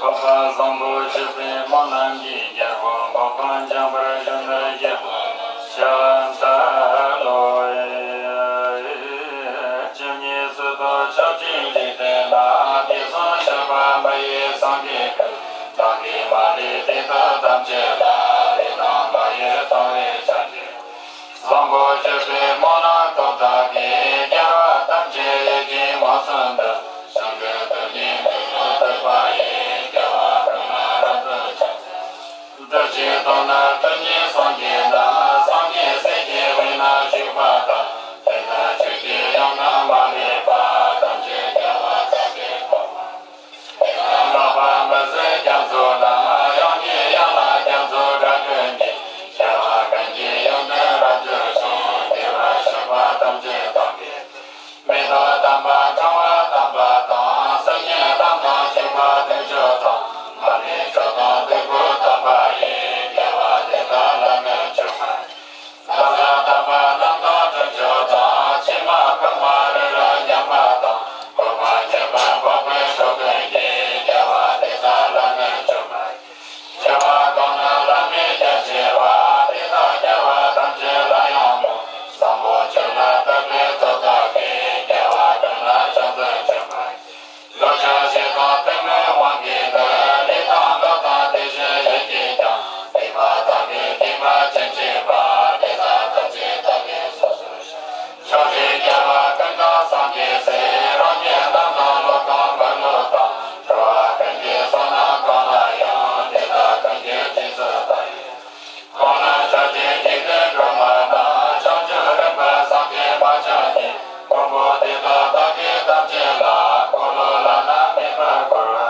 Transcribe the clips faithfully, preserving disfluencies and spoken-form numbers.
འཕགས་པ་བཟང་པོ་སྤྱོད་པའི་སྨོན་ལམ་གྱིས། རྒྱལ་པོ་འཕགས་པ་འཇམ་དཔལ་གཞོན་ནུར་གྱུར་པ། ཕྱག་འཚལ་ལོ། ཇི་སྙེད་སུ་དག་ཕྱོགས་བཅུའི་འཇིག་རྟེན་ན། དུས་གསུམ་གཤེགས་པ་མི་ཡི་སངས་རྒྱས་ཀུན། བདག་གིས་མ་ལུས་དེ་དག་ཐམས་ཅད་ལ། ལུས་དང་མ་ཡི་གཏོང་བའི་ཕྱག་རྒྱ། བཟང་པོ་སྤྱོད་པའི་སྨོན་ལམ་སྟོབས་དག་གིས། རྒྱལ་བ་ཐམས་ཅད་ཡིད་ཀྱིས་མངོན་སུམ་དུ། བྱང་ཆུབ་ཏུ་ནི་འགྲོ་འདོད་དག་པ་ཡི། རྒྱལ་བ་ཀུན་ལ་རབ་ཏུ་ཕྱག་འཚལ་ལོ། བདག་གིས་སྟོན་ནི་སྟོང་ཉིད་སངས་རྒྱས་རྣམས། སངས་རྒྱས་སྲས་ཀྱི་དབུས་ན་བཞུགས་པ་དང་། དེ་དག་ཆོས་ཀྱི་དབྱིངས་རྣམས་མ་ལུས་པ། ཐམས་ཅད་རྒྱལ་བ་དག་གིས་མཐོང་བ། དེ་དག་ལྷག་པར་མི་ཟད་རྒྱ་མཚོ་རྣམས། དབྱངས་ཀྱི་དབྱངས་ལ་རྒྱ་མཚོའི་སྒྲ་ཀུན་གྱིས། རྒྱལ་བ་ཀུན་གྱི་ཡོན་ཏན་རབ་ཏུ་བྱུང་། བདེ་བར་གཤེགས་པ་ཐམས་ཅད་དག་གིས། མེ་ཏོག་དམ་པ་དྲང་བ་དམ་པ་དང་། སིལ་སྙན་རྣམས་དང་བྱུག་པ་བདུན་ཅུ་དང་། མ་ཎི་མཆོག་དང་བདུག་སྤོས་དམ་པ་ཡིས། རྒྱལ་བ་དེ་དག་ལ་ནི་མཆོད་པར། ཟབ་གསང་དམ་པ་རྣམས་དང་དྲུག་ཅུ་དང་། ཕྱེ་མ་ཕག་མོ་རིལ་བུ་མཉམ་པ་དང་། གོས་དཀར་མཆོད་པ་འཕགས་པའི་མཆོག་ཀུན་གྱིས། རྒྱལ་བ་དེ་དག་ལ་ནི་མཆོད་པར། མཆོད་པ་གང་ནི་བླ་མེད་རྒྱ་ཆེ་བ། དེ་དག་རྒྱལ་བ་ཐམས་ཅད་ལ་ཡང་སྨོད། བཟང་པོ་ཆོས་ལ་བཏགས་པའི་ཚོགས་དག་གིས། རྒྱལ་བ་ཀུན་ལ་ཕྱག་འཚལ་མཆོད་པར་བགྱི། བློ་ཆོས་བཞི་དང་ཐུན་མོང་དབང་གིས་ནི། ལུས་དང་ངག་དང་དེ་བཞིན་ཡིད་ཀྱིས་ཀྱང་། སྡིག་པ་དག་གིས་སྡིག་པ་ཅི་མཆིས་པ། དེ་དག་ཐམས་ཅད་བདག་གིས་སོ་སོར་བཤགས། ཕྱོགས་བཅུའི་རྒྱལ་བ་ཀུན་དང་སངས་རྒྱས་སྲས། རང་གི་རྣམ་སྣང་ཀློག་དང་འབུལ་ལོ་དང་། འགྲོ་བ་ཀུན་གྱི་བསོད་ནམས་གང་ལ་ཡང་། དེ་དག་ཀུན་གྱི་རྗེས་སུ་བདག་ཡི། གང་ན་ཕྱོགས་བཅུའི་འཇིག་རྟེན་སྒྲོན་མ་དང་། བྱང་ཆུབ་རིམ་པར་སངས་རྒྱས་མ་བྱོན་གྱི། དཀོན་པོ་དེ་དག་བདག་གིས་ཐམས་ཅད་ལ། འཁོར་ལོ་བླ་ན་མེད་པར་བསྐོར་བར།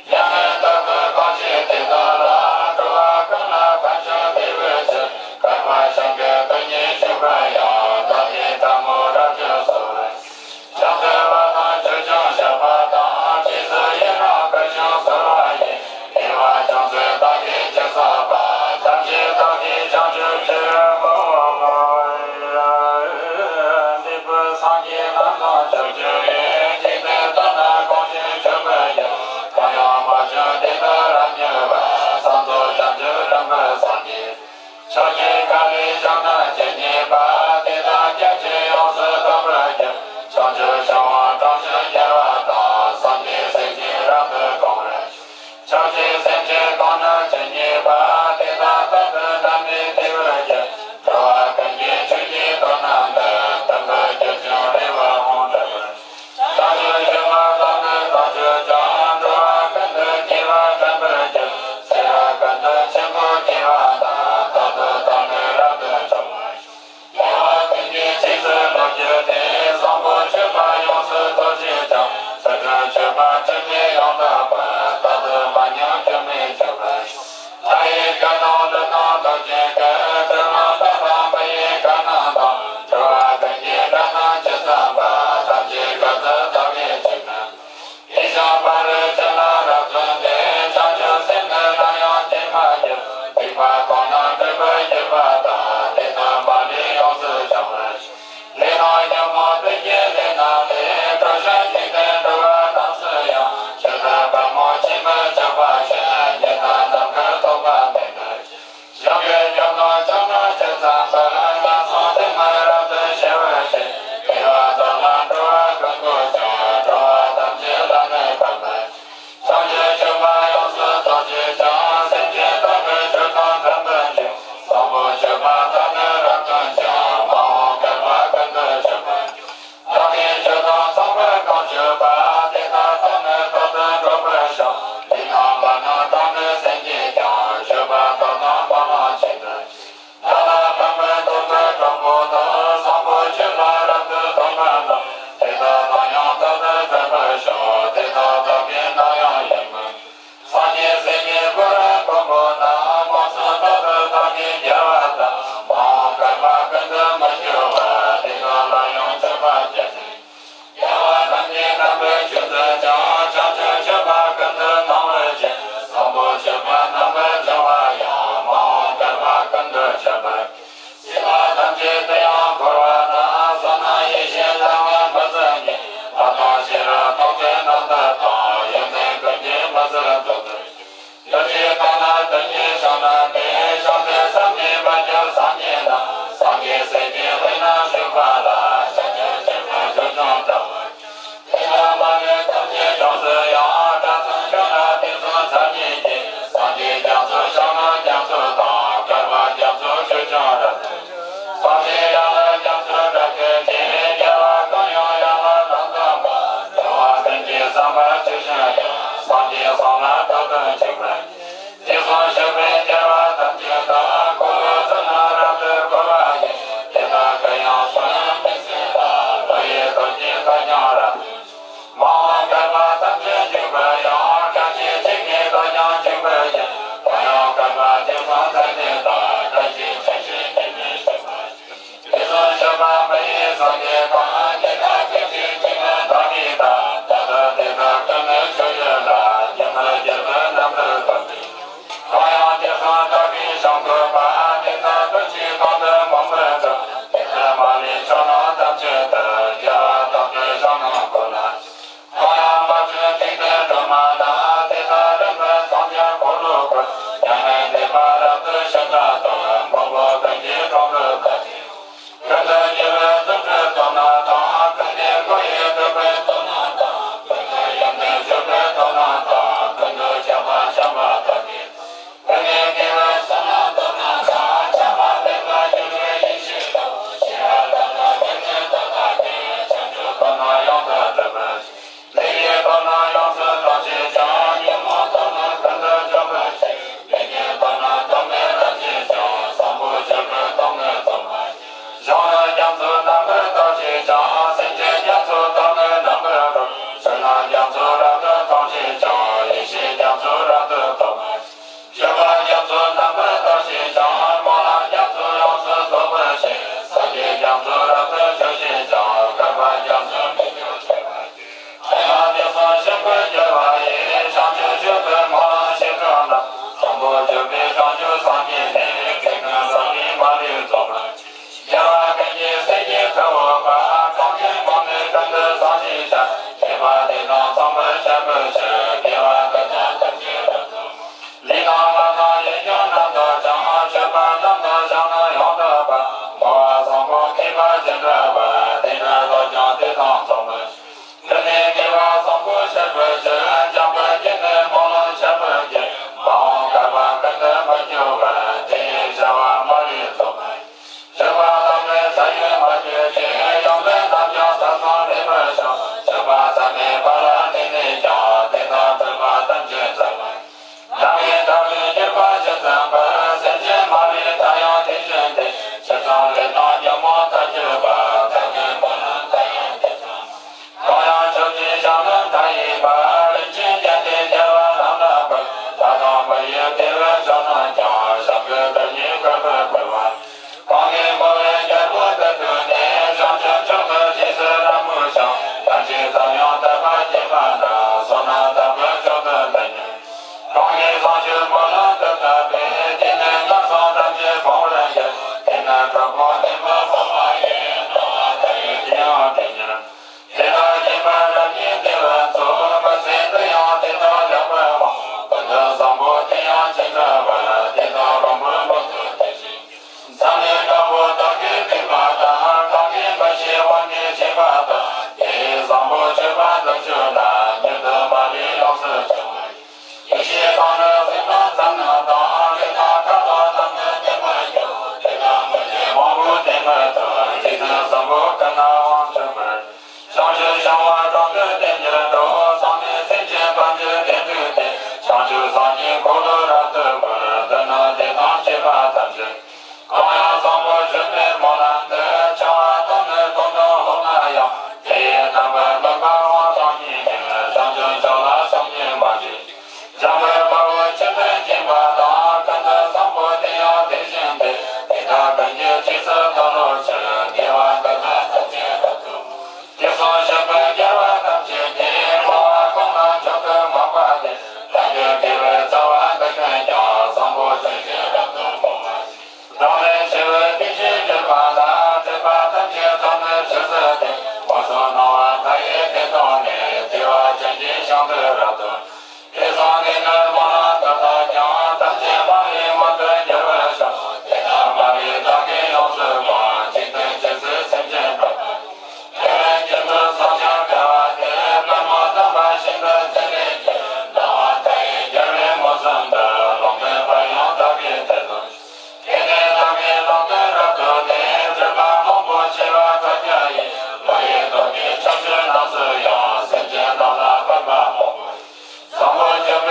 མྱ་ངན་ལྟ་བུའི་གང་བྱེད་དེ་དག་ལ། འགྲོ་བ་ཀུན་ལ་ཕན་ཕྱིར་དེ་བས་ཕྱིར། བསྐལ་པ་འཆང་གི་དོན་སྙིང་བྱེད་པར་ཡང་། བདག་གིས་ཕྲ་མོ་རབ་ཏུ་གསོལ་བར་བགྱི། ཕྱག་འཚལ་བ་དང་ཆོས་འབྱུང་བཤགས་པ་དང་། རྗེས་སུ་ཡི་རང་བསྐུལ་ཞིང་གསོལ་བ་ཡི། དགེ་བ་ཅུང་ཟད་བདག་གིས་ཅི་བསགས་པ། ཐམས་ཅད་བདག་གིས་བྱང་ཆུབ་ཕྱིར་བསྔོ། འདས་པའི་སངས་རྒྱས་རྣམས་དང་ཕྱོགས་བཅུ་ཡི། འཇིག་རྟེན་དག་ན་གང་བཞུགས་མཆོད་པར་བགྱི། གང་ཡང་མ་བྱོན་དེ་དག་རབ་མྱུར་བར། སངས་རྒྱས་བྱང་ཆུབ་རིམ་པར་སངས་རྒྱས། ཕྱོགས་བཅུའི་མཁའ་ལས་བྱོན་རྣམས་ཇི་སྙེད་པ། དེ་དག་རྒྱ་ཆེར་ཡོངས་སུ་བསྟོད་པར་བགྱི། བྱང་ཆུབ་ཤིང་དབང་དྲང་ཞིང་རྒྱལ་བ་དང་། སངས་རྒྱས་སྲས་ཀྱིས་རབ་ཏུ་དགོངས་པར་བགྱི། ཕྱོགས་བཅུའི་སེམས་ཅན་གང་རྣམས་ཇི་སྙེད་པ། དེ་དག་རྟག་ཏུ་བདག་ནི་བདེ་བར་གྱུར། འགྲོ་བ་ཀུན་གྱི་ཆོས་ཀྱི་དོན་རྣམས་ནི། དམ་པའི་ཆོས་ཀྱང་རེ་བ་ཧཱུྃ་འདྲ་བར། བྱང་ཆུབ་སེམས་དཔའ་བདག་ནི་བདག་ཆོས་ཀྱང་། འགྲོ་བ་ཀུན་ཏུ་དགེ་བ་དྲན་པར་བགྱི། ཚེ་རབས་ཀུན་ཏུ་ཆེན་པོ་དགེ་བ་དག། རྟག་ཏུ་བདག་ནི་རབ་ཏུ་འབྱུང་བར་ཤོག། དགེ་བ་ཀུན་གྱི་རྗེས་སུ་བསླུ་གྱུར་ཏེ། བཟང་པོ་སྤྱོད་པ་ཡོངས་སུ་རྫོགས་བྱེད་ཅིང་། ཚུལ་ཁྲིམས་སྤྱོད་པ་དྲི་མེད་ཡང་དག་པར། རྟག་ཏུ་མ་ཉམས་སྐྱོན་མེད་འགྱུར་བར་ཤོག། གསང་སྔགས་རྟོག་ཏུ་འཇུག་པར་བགྱི། དེ་གསུངས་ཞུས་པས་རྒྱལ་བ་ཐམས་ཅད་དང་། འཁོར་ལོ་བསོད་ནམས་རབ་ཏུ་འཁོར་བ་ཡི། དེ་དག་གི་ཡང་བསོད་ནམས་མི་ཟད་པ། ལྷ་ཡི་དོན་བགྱིས་བདག་ཀྱང་རབ་ཏུ། མ་འོངས་བསྐལ་པ་ཐམས་ཅད་འཇུག་པར་ཡང་། བཀྲ་ཤིས་ཆེ་གེས་བདག་ཀྱང་འཇུག་པར་བགྱི། གང་ཡང་བསྐལ་པ་དུས་གསུམ་ཚད་མེད་དང་། བཀྲ་ཤིས་ཆེ་ཞིང་གྲངས་མེད་འཇུག་པར་བགྱི། དེ་གསུངས་ཞུས་པ་མི་ཡི་སངས་རྒྱས་པ། དེ་དག་ཀུན་གྱི་སྤྱི་བོར་བདག་གིས་བལྟ། ད་ལྟ་དེ་དག་ཀུན་ནས་མཆོད་ཡོན་ལ། སྙིང་ནས་རྗེ་བོས་རྣམ་པར་བསྟོད་པའི། གང་ཡང་དེ་གསུངས་བདག་གིས་ཞིང་བཀོད་པ། དེ་དག་ཀུན་གྱི་དོན་དུ་མངོན་པར་བསྒྲུབ། དེ་ལྟར་མ་ལུས་ཕྱོགས་རྣམས་ཐམས་ཅད་དུ། རྒྱལ་བ་བདག་གིས་ཞིང་རྣམས་བཀོད་ན། གང་ཡང་མ་བྱོན་འཇིག་རྟེན་སྒྲོན་མ་ན། དེ་དག་རིམ་པར་སངས་རྒྱས་འཁོར་ལོ་བསྐོར། མྱ་ངན་འདས་པ་རབ་ཏུ་ཞི་དྲག་དང་། མགོན་པོ་ཀུན་གྱི་དྲུང་དུ་བདག་གིས། ཀུན་ཏུ་རྒྱལ་བའི་བཙུན་ཁྲིད་སྟོབས་རྣམས་དང་། ཀུན་ནས་སྐུ་ཡི་བསྟོད་པའི་སྟོབས་རྣམས་དང་། ཀུན་ཏུ་ཡོན་ཏན་སྤྱོད་པའི་སྟོབས་རྣམས་དང་། ཀུན་ཏུ་ཁྱབ་པ་བྱམས་པ་དག་གིས། ཀུན་ནས་དགེ་བའི་བསོད་ནམས་སྟོབས་རྣམས་དང་། བྱམས་པ་དད་པ་སྤྱོད་པའི་ཡེ་ཤེས་དང་། ཤེས་རབ་དང་ལྡན་ཏིང་ངེ་འཛིན་སྟོབས་དག་གིས། བྱང་ཆུབ་སྟོབས་རྣམས་ཡོངས་སུ་འགྲུབ་པར་བྱེད། ལས་ཀྱི་སྟོབས་རྣམས་ཡོངས་སུ་རྟོགས་བྱེད་ཅིང་། ཉོན་མོངས་སྟོབས་རྣམས་ཀུན་ཏུ་འཇོམས་པར་བྱེད། ལས་ཀྱི་སྟོབས་རྣམས་སྟོབས་མེད་རབ་བྱེད་ཅིང་། བཟང་པོ་སྤྱོད་པའི་སྟོབས་ནི་རྫོགས་པར་བྱེད། གཞུང་རྣམས་རྒྱ་མཚོའི་རྣམ་པར་དག་བྱེད་ཅིང་། སེམས་ཅན་རྒྱ་མཚོའི་སྟོབས་ནི་རྣམ་པར་དག་ཆོས་རྣམས་རྒྱ་མཚོ་རབ་ཏུ་མཐོང་བྱེད་ཅིང་། ཡེ་ཤེས་རྒྱ་མཚོ་རབ་ཏུ་རྟོགས་པར་བྱེད། སྤྱོད་པ་རྒྱ་མཚོའི་རྣམ་པར་དག་བྱེད་ཅིང་། སྨོན་ལམ་རྒྱ་མཚོ་ཡོངས་སུ་རྫོགས་པར་བྱེད། སངས་རྒྱས་རྒྱ་མཚོ་རབ་ཏུ་སྤྱོད་བྱེད་ཅིང་། བསྐལ་པ་རྒྱ་མཚོའི་མི་འགྱུར་བྱེད་པར་བགྱི། དེ་ཡང་དེ་གསུངས་ཞིང་ཁུ་བསྒྱུར་བ་ཡི། བྱང་ཆུབ་སྤྱོད་པའི་སྨོན་ལམ་བཞེད་དོན་ལ། བཟང་པོ་སྤྱོད་པས་བྱང་ཆུབ་སངས་རྒྱས་ནས། དེ་ཀུན་བཟང་པོའི་མ་ལུས་རྫོགས་པར་བྱེད། རྒྱལ་བ་ཀུན་གྱི་སྲས་ཀྱི་ཐུ་བོ་མ། གང་གིས་བསྔོས་ནས་ཀུན་ཏུ་བཟང་ཞིང་གྲགས། དགེ་བ་འདི་དག་ཚངས་པར་སྤྱད་པའི་ཕྱིར། དགེ་བ་འདི་དག་ཐམས་ཅད་རབ་ཏུ་བསྔོ། ལུས་དང་ངག་དང་ཡིད་བཞིན་རྣམས་དག་ཀྱང་། སྤྱོད་པ་རྣམ་དག་བྱང་ན་ཡང་དག་པ། བསྔོ་བ་བཟང་པོ་མཁས་པ་ཅི་འདྲ་བ། དེ་འདྲའི་བདག་ཀྱང་དེ་དག་ཚངས་པར་སྤྱད། དེ་ནས་དགེ་བ་བཟང་པོ་སྤྱད་པའི་ཕྱིར། འཇམ་དཔལ་གྱིས་ནི་སྨོན་ལམ་བྱ་བར་བགྱི། མ་འོངས་བསྐལ་པ་ཀུན་ཏུ་མི་སྐྱོ་བར། དེ་ཡི་བྱ་བ་མ་ལུས་རྫོགས་པར། སྤྱོད་པ་ལམ་རིམ་ས་ཡོམ་མ་གྱུར་ཅིག་ཡོན་ཏན་རྣམས་ཀྱང་ས་གསུམ་ལེགས་པར་ཤོང་། སྤྱོད་པ་ཟད་མེད་པ་ལ་དེང་ནས་ཀྱང་། དེ་དག་སྤྲུལ་པ་ཐམས་ཅད་མཛད་པ། བདག་གིས་བདག་ལུས་གྱུར་པ་ཇི་ཙམ་པར། སེམས་ཅན་མ་ལུས་མཐའ་ཡང་དེ་བཞིན་ཏེ། ཇི་ཙམ་ལས་དང་ཉོན་མོངས་མཐར་གྱུར་པ། བདག་གི་སྨོན་ལམ་མཐའ་ཡང་དེ་ཙམ་པར། གང་ཡང་ཕྱོགས་བཅུའི་ཞིང་རྣམས་མཐའ་ཡས་པ། རིན་ཆེན་རྒྱན་ལྡན་རྒྱལ་བ་རྣམས་ལ་འབུལ། ལྷ་དང་མི་ཡི་བདེ་བའི་མཆོག་རྣམས་ཀྱང་། ཞབས་ཀྱི་རྡུལ་སྙེད་བཀོད་པར་འབུལ་བ། གང་གིས་བསྔོ་བའི་རྒྱལ་པོ་འདི་ཐོས་ནས། བྱང་ཆུབ་མཆོག་ཏུ་རྗེས་སུ་རབ་མོས་ཤིང་། ཐམས་ཅད་ཙམ་ཡང་དད་པ་སྐྱེས་པ་ན། བསོད་ནམས་དམ་པའི་མཆོག་ཏུ་འདི་ཉིད། གང་གིས་བཟང་སྤྱོད་སྨོན་ལམ་འདི་བཏབ་པས། དེས་ནི་ངན་སོང་ཐམས་ཅད་སྤོང་བར་འགྱུར། དེས་ན་གྲོགས་པོ་ནད་མུག་ཕོ་མོ་ཡི། སྣང་བ་མཐའ་ཡས་དེ་ཡང་དེ་ཉིད། དེ་དག་སྐྱེས་པ་རབ་ཉིད་བདེ་བར་འཚོ། མི་ཚེ་འདི་ཡང་དེ་དག་ལེགས་པར་འོང་། ཀུན་ཏུ་བཟང་པོ་དེ་ཡང་ཅི་འདྲ་བར། དེ་དག་རོང་པོའི་ལོགས་སུ་དེ་བཞིན། མཚམས་མེད་དཀར་པོ་དག་གིས་བཏེགས་པ་དང་། གང་གིས་མི་ཤེས་དབང་གིས་བྱས་པ་དག །དེ་ཡི་བཟང་པོ་སྤྱོད་པ་འདི་བཅུ་ན། མྱུར་དུ་མ་ལུས་ཡོངས་སུ་སྦྱོང་བར། ཡེ་ཤེས་དང་ནི་གཟུགས་དང་མཚན་རྣམས་དང་། ལུས་དང་ཁ་དོག་དག་ནི་དེ་མི་སྐྱོ། དེ་དག་མི་བརྗེད་མང་པོ་དེ་མི་ཐུབ། འཇིག་རྟེན་བཟང་པོ་ཀུན་ན་དབང་ཕྱུག་པར། བྱང་ཆུབ་ཤིང་དབང་དྲུང་དུ་དེ་ཉིད་འགྲོ། ཚངས་པའི་སེམས་ཅན་ཐམས་ཅད་དེ་འདུས་ཏེ། བྱང་ཆུབ་སངས་རྒྱས་འཁོར་ལོ་རབ་ཏུ་བསྐོར། མདུན་ན་དེ་དང་བཅས་པ་ཐམས་ཅད། གང་ཡང་བཟང་པོ་སྤྱོད་པའི་སྨོན་ལམ་འདི། བྱ་བ་དང་ནི་དོན་དུ་ལྷུང་ན་ཡང་། དེ་ཡི་རྣམ་པར་སྨིན་པ་དབང་ཐོབ་ཉིད་ཉིད། བྱང་ཆུབ་མཆོག་ལ་སེམས་ཉིད་མ་བྱེད། འཇམ་དཔལ་དཔའ་བོས་ཇི་ལྟར་མཁྱེན་པ་དང་། ཀུན་ཏུ་བཟང་པོ་དེ་ཡང་དེ་བཞིན་ཏེ། དེ་དག་ཀུན་གྱི་རྗེས་སུ་བདག་སློབ་ཕྱིར། དགེ་བ་འདི་དག་ཐམས་ཅད་རབ་ཏུ་བསྔོ། དེ་གསུངས་ཞིང་ཁུ་བསྒྱུར་བ་ཐམས་ཅད་ཀྱིས། བསྔོ་བ་གང་རྣམས་མཆོག་ཏུ་དམིགས་པ་དེས། ཐབས་མཁས་དགེ་བའི་རྩ་བ་འདི་ཀུན་ཀྱང་། བཟང་པོ་ཅན་ཞིང་རབ་ཏུ་སྤོང་བར་བྱེད། བདག་ལས་ཆེ་བའི་དེ་བཞིན་གྱུར་པ་ལ། སྤྲུལ་པ་ཐམས་ཅད་དང་ནི་ཕྱིར་བརྗོད་དེ། མངོན་སུམ་སྣང་བ་མཐའ་ཡས་དེ་མཐོང་ནས། བདེ་བ་ཅན་གྱི་ཞིང་དུ་རབ་ཏུ། དེ་སོང་དེ་ནས་སྨོན་ལམ་འདི་དག་ཀྱང་། ཐམས་ཅད་མ་ལུས་མངོན་དུ་འགྱུར་བར་ཤོག །དེ་དག་མ་ལུས་བདག་གིས་ཡོངས་སུ་བསྔོ། འཇིག་རྟེན་ཇི་སྲིད་སེམས་ཅན་དག་དེ་ལས་ཁྱད་པར་སངས་ཀྱང་བདེ་བ་སྟེ། པདྨོ་དམ་པ་ཤིན་ཏུ་མཛེས་པའི་སྐྱེས། སྣང་བ་མཐའ་ཡས་རྒྱལ་བའི་མངོན་སུམ་དུ། ལོངས་སྤྱོད་པ་ཡང་དག་གི་དེ་དང་། དེ་ནས་བདག་གི་ལག་ཏུ་རབ་ཐོབ་ནས། སྤྲུལ་པ་མང་པོ་བྱེ་བ་ཕྲག་བརྒྱ་ཡིས། བློ་ཡི་སྟོབས་ཀྱིས་ཕྱོགས་བཅུ་རྣམས་སུ་ཡང་། སེམས་ཅན་རྣམས་ལ་བསྔོ་བ་མང་པོ། བཟང་པོ་སྤྱོད་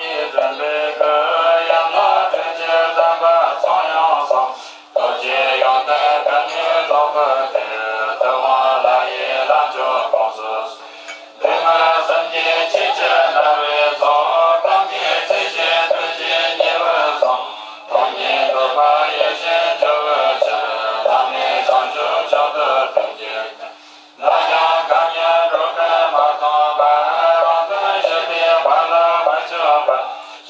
སྒྲོན་མེ་གི་ཡན་ལག་དྲུག་ཅུ་ལྡན་པ་ཚངས་དབྱངས་སམ། རྡོ་རྗེ་ཡོན་ཏན་གང་ཉིད་རྫོགས་པའི་གཏེར། ཐུབ་དབང་ལྷ་ཡི་ལྷ་མཆོག་དགོངས་སུ། འདུས་མ་བྱས་སེམས་ཅན་ཆོས་ཀྱི་སྣང་བའི་ཚོགས། གང་གི་ཚེ་ཞིང་ཐུགས་རྗེ་ཉེ་བར་བཟུང་། སྟོང་ཉིད་འདོད་པ་ཡིད་བཞིན་འཇོ་བའི་ཕྱིར། བླ་མེད་བྱང་ཆུབ་མཆོག་ཏུ་ཐུགས་བསྐྱེད། ལ་ཡང་གང་ཉིད་འགྲོ་ཀུན་མ་སྟོངས་པར། རང་དོན་ཞི་བའི་དཔལ་ལ་མི་ཆགས་པར།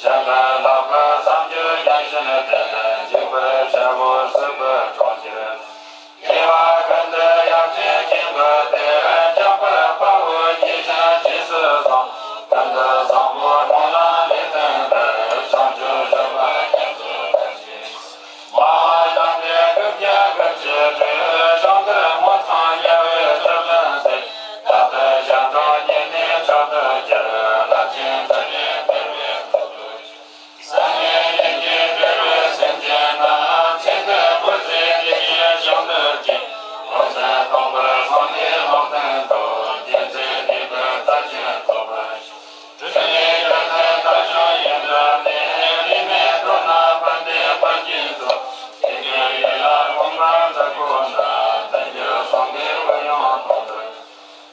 གཞན་ཕན་ལྷག་པའི་བསམ་རྒྱུད་ཡིད་བཞིན་དེར། འཇུག་པའི་བྱ་བ་སྲིད་པའི་གྲོང་ཁྱེར། སྐྱེ་བ་ཀུན་ཏུ་ཡང་ཅིག་མཁྱེན་པའི་གཏེར། འཇམ་དཔལ་དཔའ་བོས་དགྱེས་བཞིན་རྗེས་སུ་བཟུང་། ཀུན་ཏུ་བཟང་པོ་སྨོན་ལམ་ལས་ལྡན་པའི། བྱང་ཆུབ་སྤྱོད་པ་རྒྱ་མཚོ་ཐུགས་རྗེ། མ་ཧཱ་ཀྲྀ་ཏའི་སྐུ་བརྒྱ་གར་གྱི་སྤྲུལ། བྱང་གཏེར་སྨོན་ཚང་རྒྱལ་བའི་ཚུལ་ལྡན་གཟིགས། བདག་ཏུ་ཞབས་དྲུང་བསྙེན་གནས་མཆོག་ཏུ་གྱུར། རླབས་ཆེན་ཕྲིན་ལས་འཕེལ་བའི་སྟོབས་བསྟོད། བཟང་ངན་ལས་ཀྱིས་བྲལ་བའི་སེམས་ཅན་རྣམས། ཚེ་འདིར་བཀོད་ཚེ་དེ་བཞིན་བྱང་དུ་སྐྱེ། འོད་གསལ་སྟོང་པར་སངས་རྒྱས་ལུང་བསྟན་ཐོབ། རྒྱལ་སྲས་བསྟན་པའི་རྩ་ཆེན་རྫོགས་པར་ཤོག། ཕྲིན་ལས་རྒྱ་ཆེན་དག་ཞིང་ཡུལ་དུ་གནས། ལུས་མེད་འགྲོ་རྣམས་ཕན་བདེའི་དཔལ་གྱིས་སྩོལ། དེ་ནས་ཡིད་ལ་དགོངས་པ་འཛིན་དགོས་ན། མཐུན་འགྱུར་གསུམ་ཀའི་དབུས་དབྱུང་དང་བསྟུན།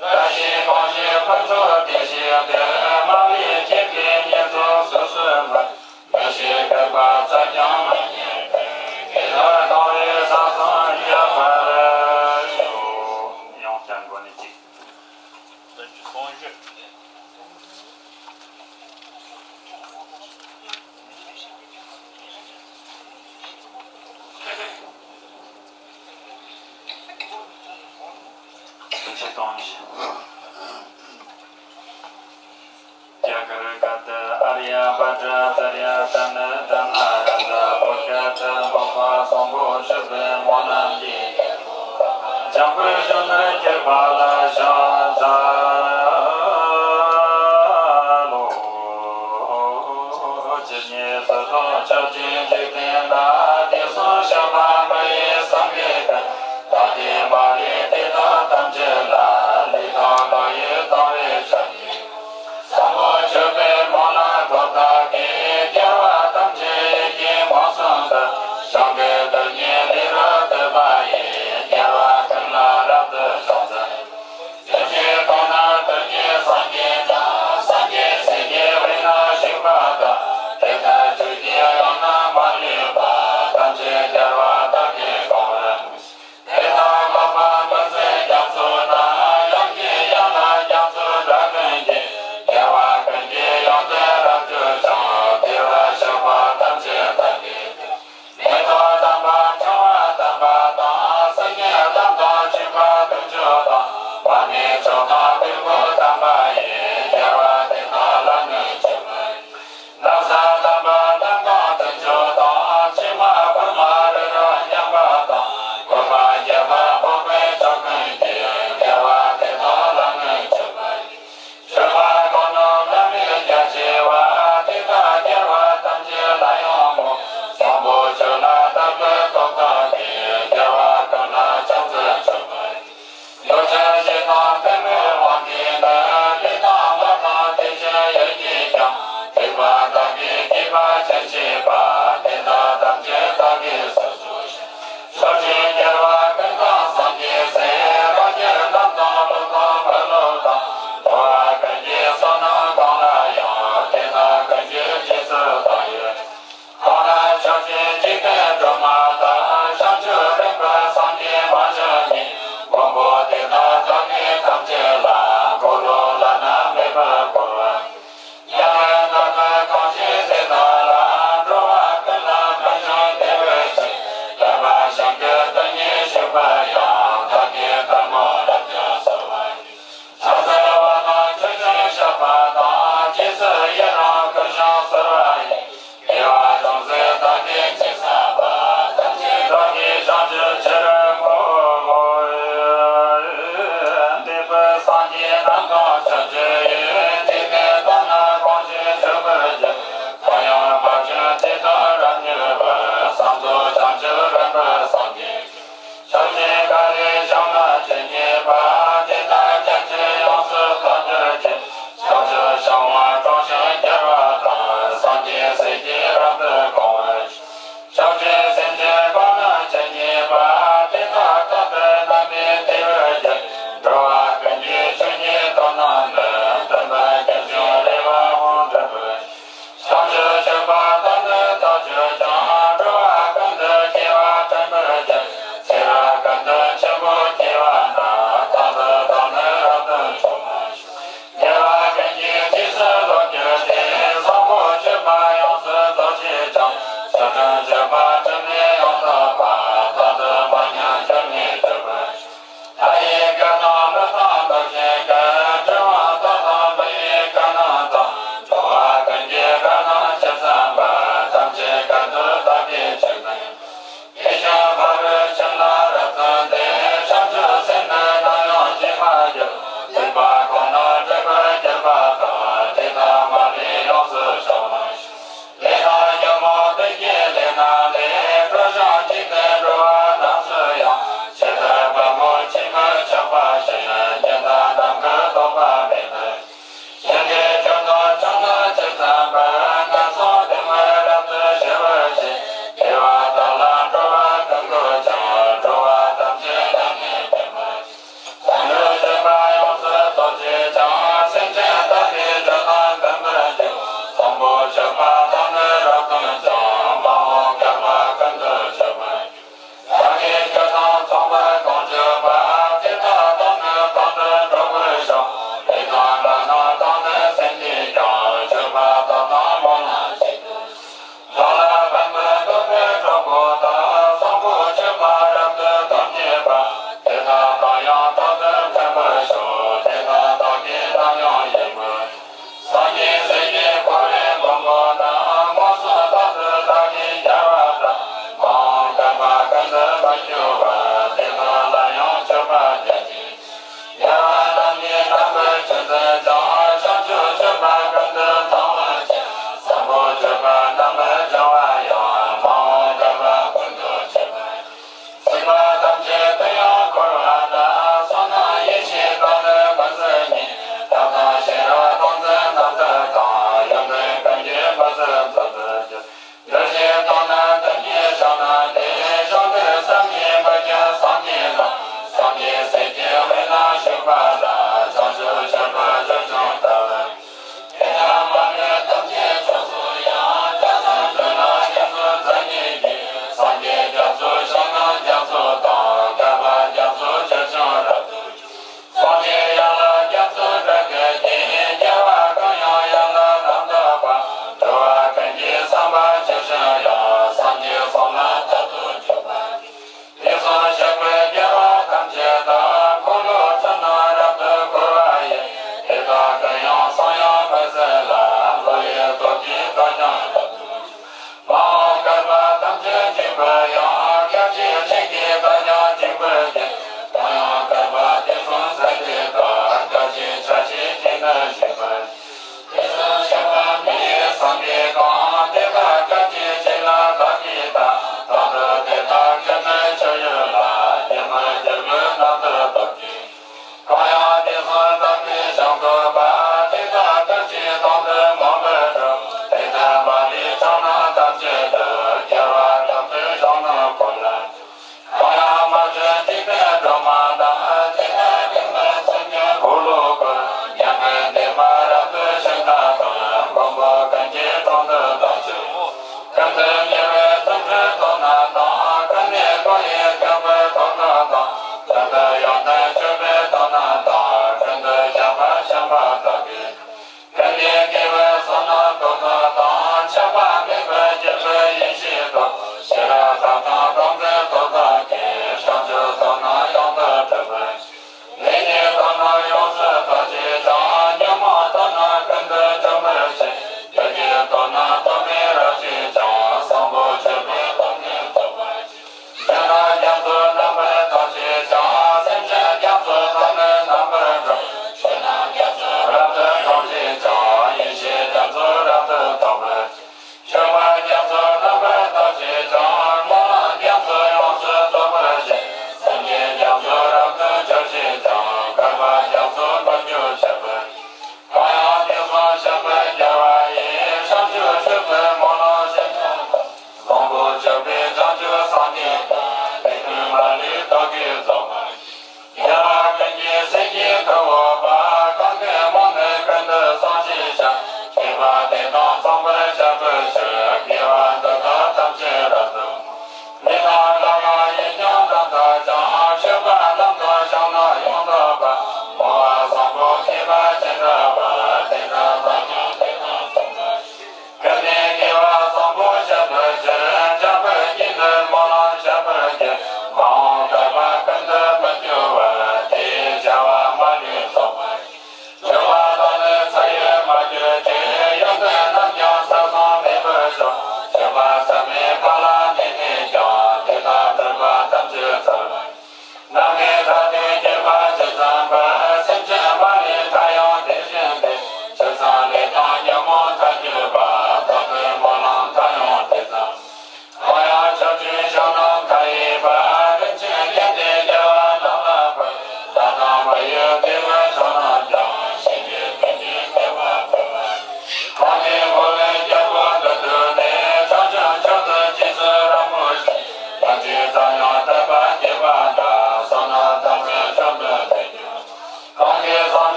བཀྲ་ཤིས་གང་ཞིག་ཕུན་ཚོགས་དེ་བཞིན་དུ། མ་ལུས་སྐྱེ་དགུའི་བསྙེན་རྫོགས་སོ་སོའི་མགོན། འདུ་ཤེས་བསྐལ་པ་ཚར་ཀྱང་མི་ཉམས་པར། དེ་ལྟར་གནང་བའི་ས་གསུམ་རྒྱས་པར་ཤོག། ཡང་བསྐྱར་འགོ་ནས་གཅིག་བདུན་ཅུ་དོན་བཞི། བདུན་ཅུ་དོན་བཞི། རྒྱ་གར་གལ་ཏེ་ཨཱརྱ་བྷ་དྲ་ཙརྱ་དང་ནི་དྷ་ན་ར་ཛ་བོད་གལ་ཏེ་འཕགས་པ་སམ་བྷོ་ཤི་བའི་སྨོན་ལམ་འདི། འཇམ་དཔལ་གཞོན་ནུར་གྱུར་པ་ལ་ཕྱག་འཚལ་ལོ། ཇི་སྙེད་སུ་དང་ཕྱག་ཆེན་འཇིག་རྟེན་ན། དུས་གསུམ་གཤེགས་པ་མི་ཡི་སེང་གེ་ཀུན། བདག་གི་མ་ལུས་བདེ་དང་དམ་ཆོས་ལ། ལུས་དང་ངག་ཡིད་དང་བས་ཕྱག་འཚལ། སམ་བྷོ་ཆོས་པའི་སྨོན་ལམ་ཐོབ་བདག་གིས། རྒྱལ་བ་ཐམས་ཅད་ཡིད་ཀྱིས་མངོན་སུམ་དུ། ཞིང་གི་རྡུལ་སྙེད་ལས་རབ་བཏུས་པ་ཡི། རྒྱལ་བ་ཀུན་ལ་རབ་ཏུ་ཕྱག་འཚལ།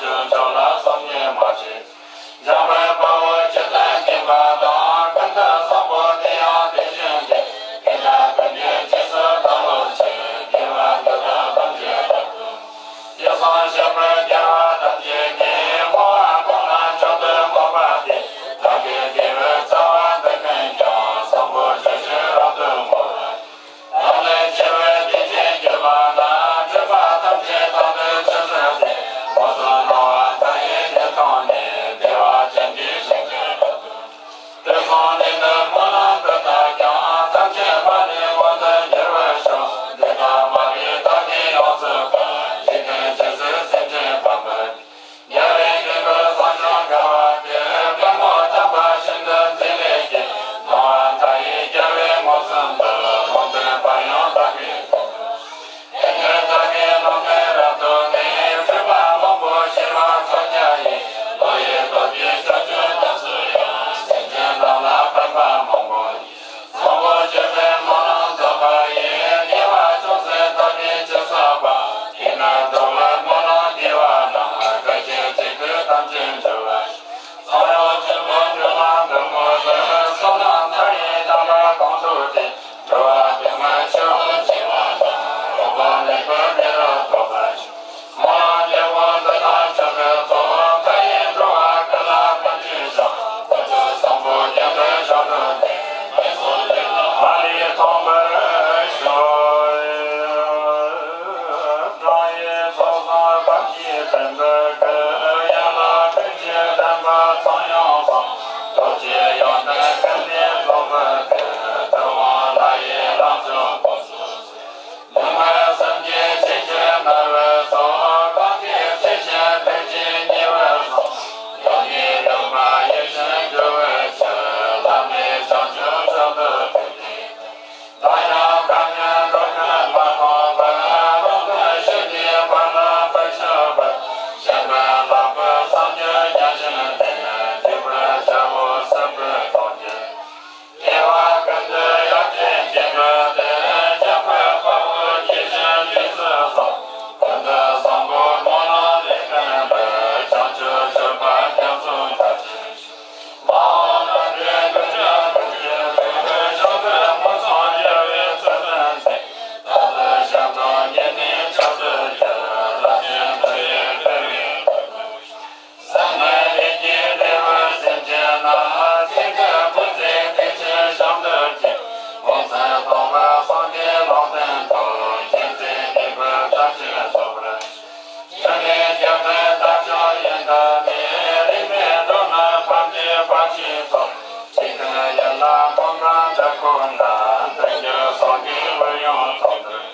ཆོས་མཆོག་ལ་བསམ་གྱིས་མ་ཆོད། འཇམ་དཔལ་དཔའ་བོས་ཇི་ལྟར་མཁྱེན་པ་དང་། ཀུན་ཏུ་བཟང་པོ་དེ་ཡང་དེ་བཞིན་ཏེ། དེ་ལྟར་ཀུན་གྱི་རྗེས་སུ་བདག་སློབ་ཕྱིར། དགེ་བ་འདི་དག་ཐམས་ཅད་རབ་ཏུ། དེ་བསམ་བཞག་པའི་དགེ་བ་ཐམས་ཅད་ཀྱིས། བསྔོ་བ་ཀུན་ལ་མཆོག་ཏུ་བསྔགས་པ་སྟེ། བདག་གི་དགེ་བའི་རྩ་བ་འདི་ཀུན་ཀྱང་། བཟང་པོ་ཇི་བཞིན་རབ་ཏུ་བསྔོ་བར། ལམ་ལས་འཆི་བའི་དུས་ཀྱི་འགྱུར་བ་ན། སྒྲིབ་པ་ཐམས་ཅད་དག་ཏུ་ཆོད་སོང་སྟེ། མངོན་སུམ་སྣང་བ་མཐའ་ཡས་དེ་མཐོང་ནས། བདེ་བ་ཅན་གྱི་ཞིང་དུ་འགྲོ། དེ་སོང་ནས་ནི་སྨོན་ལམ་འདི་དག་ཀྱང་། ཐམས་ཅད་མ་ལུས་མངོན་དུ་འགྱུར་བར་ཤོག་འདི་དག་མ་ལུས་བདག་གིས་ཡོངས་སུ་བཀང་། འཇིག་རྟེན་ཇི་སྲིད་སེམས་ཅན་ཕན་པར། རྒྱལ་བའི་དགེ་འདུན་བཟང་སྤྱོད་དགའ་བ་དེར། པདྨོ་དམ་པ་ཤིན་ཏུ་མཛེས་ལས་སྐྱེས། སྣང་བ་མཐའ་ཡས་རྒྱལ་བའི་མངོན་སུམ་དུ། ལུང་བསྟན་པར་ཡང་བདག་གིས་མཛོད། དེ་ནས་བདག་གིས་ལུང་བསྟན་རབ་ཏུ་ནི། སྤྲུལ་པ་མང་པོ་ཞི་བ་ཕྱོགས་བརྒྱ་ཡི། བློ་ཡི་སྟོབས་ཀྱིས་ཕྱོགས་བཅུ་རྣམས་སུ་ཡང་། སེམས་ཅན་རྣམས་ལ་ཕན་པ་མང་པོ་ཡི། བཟང་པོ་སྤྱོད་པའི་སྨོན་ལམ་བཏབ་པ་ཡིས། དགེ་བ་ཅུང་ཟད་བདག་གིས་ཅི་བསགས་པ། དེ་ནི་འདུལ་བའི་སྨོན་ལམ་དགེ་བ་རྣམས། བསྐལ་ཆེན་གཅིག་ཏུ་ཐམས་ཅད་འཇོམས་པར་ཤོག་བཟང་པོ་སྤྱོད་པའི་སྨོན་ལམ་འདི་མོ་ལ། བསོད་ནམས་མཐའ་ཡས་དམ་པ་གང་བསགས་ཏེ། འགྲོ་བ་སྡུག་བསྔལ་ཆེ་བ་ཆེ་བ་དང་། འོད་དཔག་མེད་པའི་མི་རབས་ཐོབ་པར་ཤོག་སྨོན་ལམ་རྒྱལ་པོ་འདི་དག་ཕྱག་འཚལ་ལོ། མཐའ་ཡས་འགྲོ་བ་ཀུན་ལ་ཕན་ཕྱིར་ཤོག་ཀུན་ཏུ་བཟང་པོ་རྒྱལ་པོའི་ཞབས་ཏོག་སྟེ། མི་ཚོགས་ཀྱི་ལམ་མ་ལུས་ཐོབ་པར་ཤོག་སྤྲང་བའི་ཚོགས་བསགས་བག་གིས་བསྟེན་པའི་སྐུ། ཡན་ལག་ཕུན་སུམ་ལྡན་པ་ཚངས་དབྱངས་སམ། སྟོབས་ཀྱིས་ཡོན་ཏན་ཀུན་ལས་རྫོགས་པའི་སྐུ། ཐུབ་དབང་ལྷ་ཡི་ལམ་མཆོག་དགོངས་སུ། སྡུག་བསྔལ་སེམས་ཀྱི་ཆེ་ཆུང་ན་བའི་ཚོགས། གང་གི་ཚེ་ཆེན་ཐུགས་རྗེ་ཉེ་བར་བཟུང་། ཡོངས་ཀྱི་ཡོད་པ་ཡིད་བཞིན་འགྱུར་བའི་ཕྱིར། བླ་མེད་བྱང་ཆུབ་མཆོག་ཏུ་ཕེབས་ཏེ། བདག་ཀྱང་ཁམས་ཡོན་འགྲོ་ཀུན་མ་མཐོང་བར། རང་དོན་ཞི་བདེའི་བར་ལ་བག་ཆགས་པ། གཞན་དོན་ལག་པའི་བསམ་རྒྱུ་ཉམས་བཞིན་དེ། འཇིགས་པའི་རྒྱལ་པོ་སྲིན་པོའི་གདོང་ཁྱེར། དགེ་བ་ཀུན་ཏུ་ཡར་སྤྱན་འདྲེན་པའི་སྟེང་། འཇམ་དཔལ་དཔའ་བོས་དགྱེས་བཞིན་རྗེས་སུ་བཟུང་། ཀུན་ཏུ་བཟང་པོའི་སྨོན་ལམ་ལས་བརྟེན་པའི། བྱང་ཆུབ་སྤྱོད་པ་རྒྱ་མཚོ་འདྲ་ཞིག་ཤོག་མ་འོངས་ལམ་འབྲས་ཀུན་ཀྱང་ཀུན་གྱི་ལུས། བྱང་ཆུབ་མངོན་སུམ་རྒྱལ་བའི་ཚུལ་སྟོན་མཛད། བདག་ལུས་ཞབས་དང་ཉེ་གནས་ཕྱག་ཏུ་འཁྱེར། རླབས་ཆེན་འདི་ཡིས་འཕེལ་བའི་བར་དུ། བཟང་ངན་ལས་ཀྱིས་བདེ་བའི་སེམས་ཅན་རྣམས། ཚེ་འདིར་བུ་ཚའི་དུས་ཆེན་བྱམས་དུ་སྐྱེ། ལོ་ཚན་སྟོང་པར་སངས་རྒྱས་ལམ་སྟོན་ཐོབ། མཁྱེན་བརྩེ་ནུས་པའི་བརྩམས་ཆོས་ཚོགས་པར་ཤོག་ཕྲིན་ལས་རྒྱ་མཚོའི་དར་ལྕོག་ཡལ་འདབ་མའི། རིས་མེད་འགྲོ་རྣམས་ཕན་བདེའི་བར་ཆད་སོལ། འཇིག་རྟེན་ཡན་ལ་ཕོ་བྲང་འདྲ་ཁོ་ན། མཐུན་འགྱུར་སངས་རྒྱས་ཀླུ་ཡང་དང་འདྲ།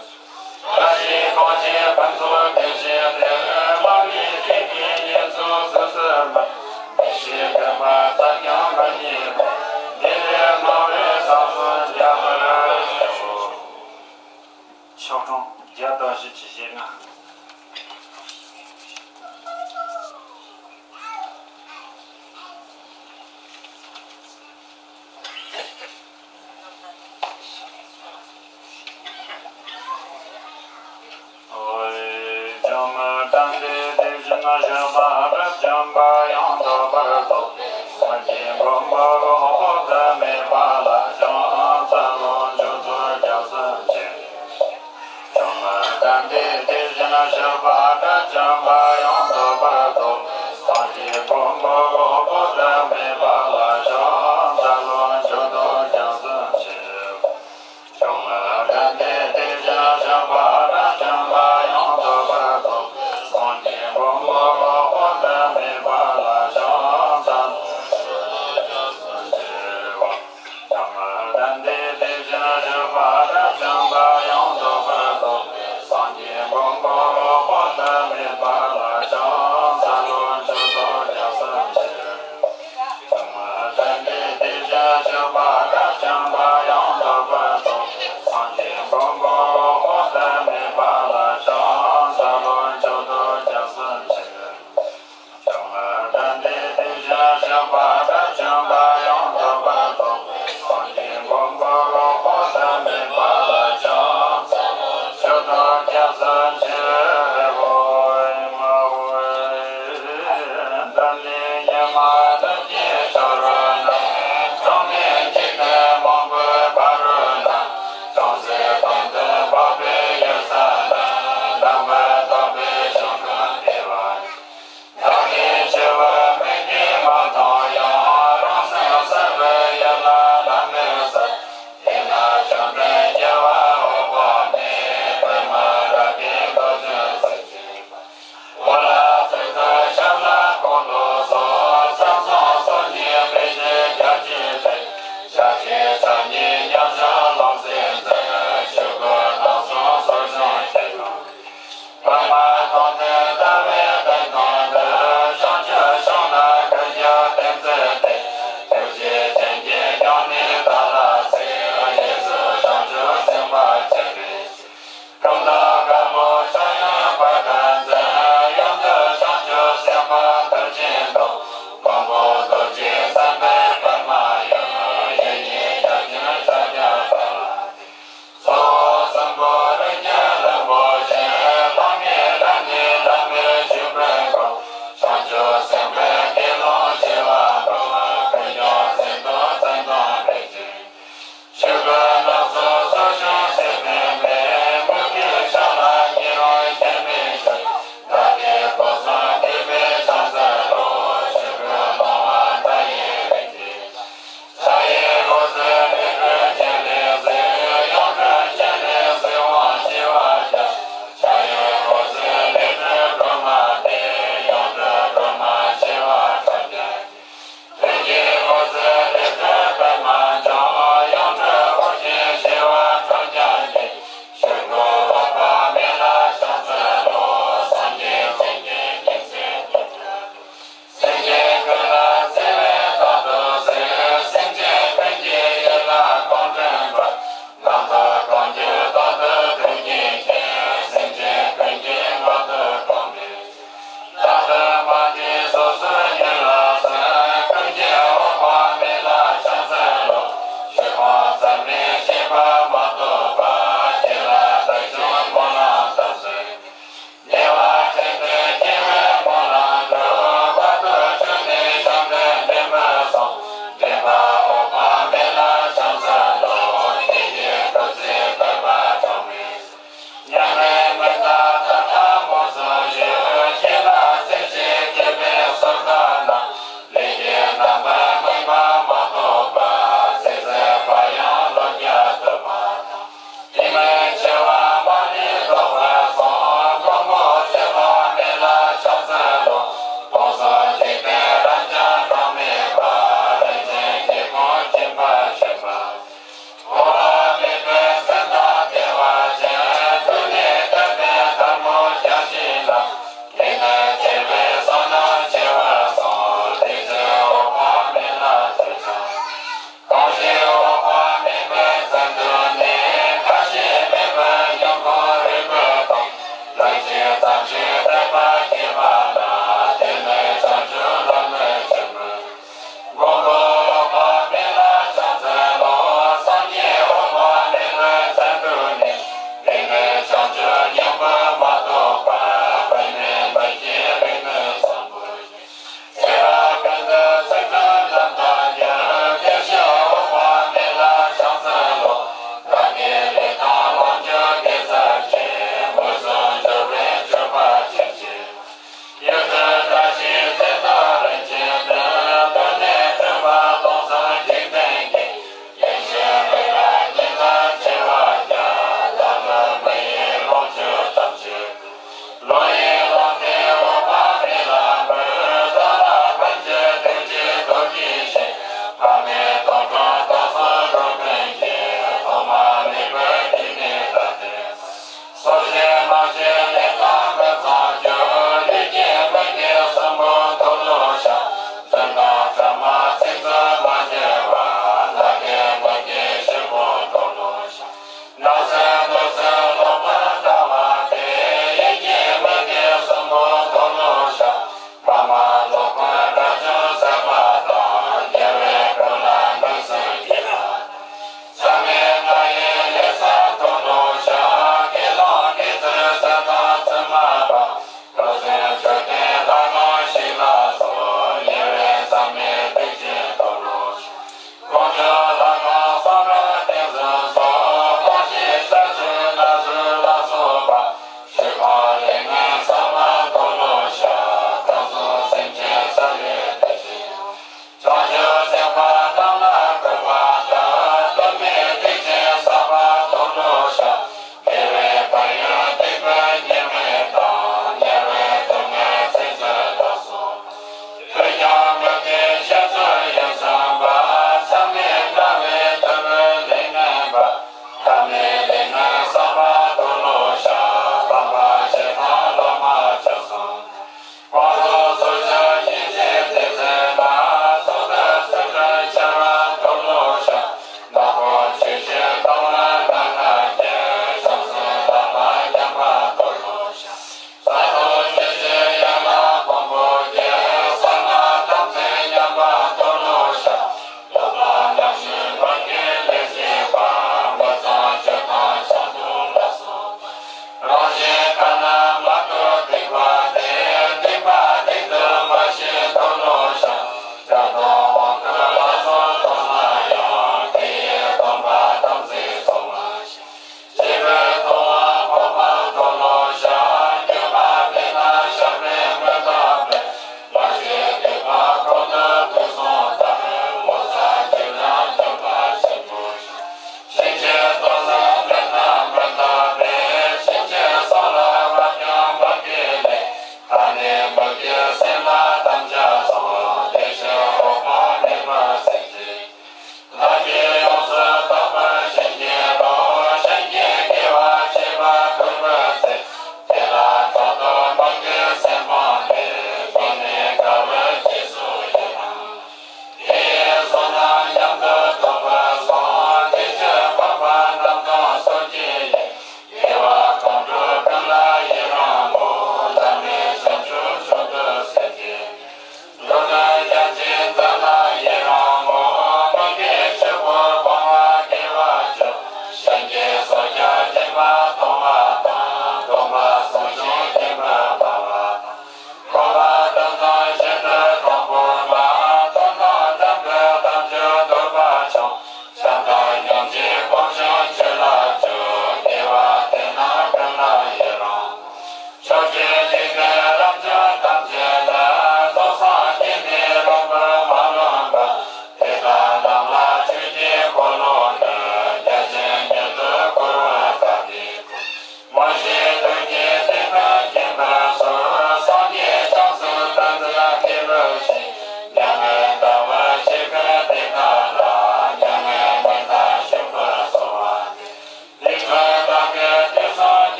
བཀྲ་ཤིས་གང་ཞིག་ཕུན་ཚོགས་བདེ་ཞིང་སྟེར། མ་ལུས་སྐྱེ་རྒུའི་ཡིད་གསུམ་གཟིགས་སུ་འབུལ། བདེ་གཤེགས་དགོངས་པ་ཙམ་ཡང་མི་རྙེད་པས། འདི་ལས་སྣང་བའི་ས་གསུམ་རྒྱ་གར་ཤོག་ཆོག་གྲངས་བརྒྱ་དང་བཞི་བཅུ་ཞེ་ལྔ། བཅོམ་ལྡན་འདས་དེ་བཞིན་གཤེགས་པ་དགྲ་བཅོམ་པ་ཡང་དག་པར་རྫོགས་པའི་སངས་རྒྱས་མགོན་པོ་གླང་པོ་དུ་མའི་དཔལ་ལ་ཕྱག་འཚལ་ལོ། མཆོག་ཏུ་སྐྱབས་སུ་མཆི། བཅོམ་ལྡན་འདས་དེ་བཞིན་གཤེགས་པ་དགྲ་བཅོམ་པ་ཡང་དག་པར་རྫོགས་པའི་སངས་རྒྱས་མགོན་པོ་གླང་པོ་དུ་མའི་དཔལ་ལ་ཕྱག་འཚལ་ལོ། མཆོག་ཏུ་སྐྱབས་སུ་མཆི། བཅོམ་ལྡན་འདས་དེ་བཞིན་གཤེགས་པ་དགྲ་བཅོམ་པ་ཡང་དག་པར་རྫོགས་པའི་སངས་རྒྱས་མགོན་པོ་གླང་པོ་དུ་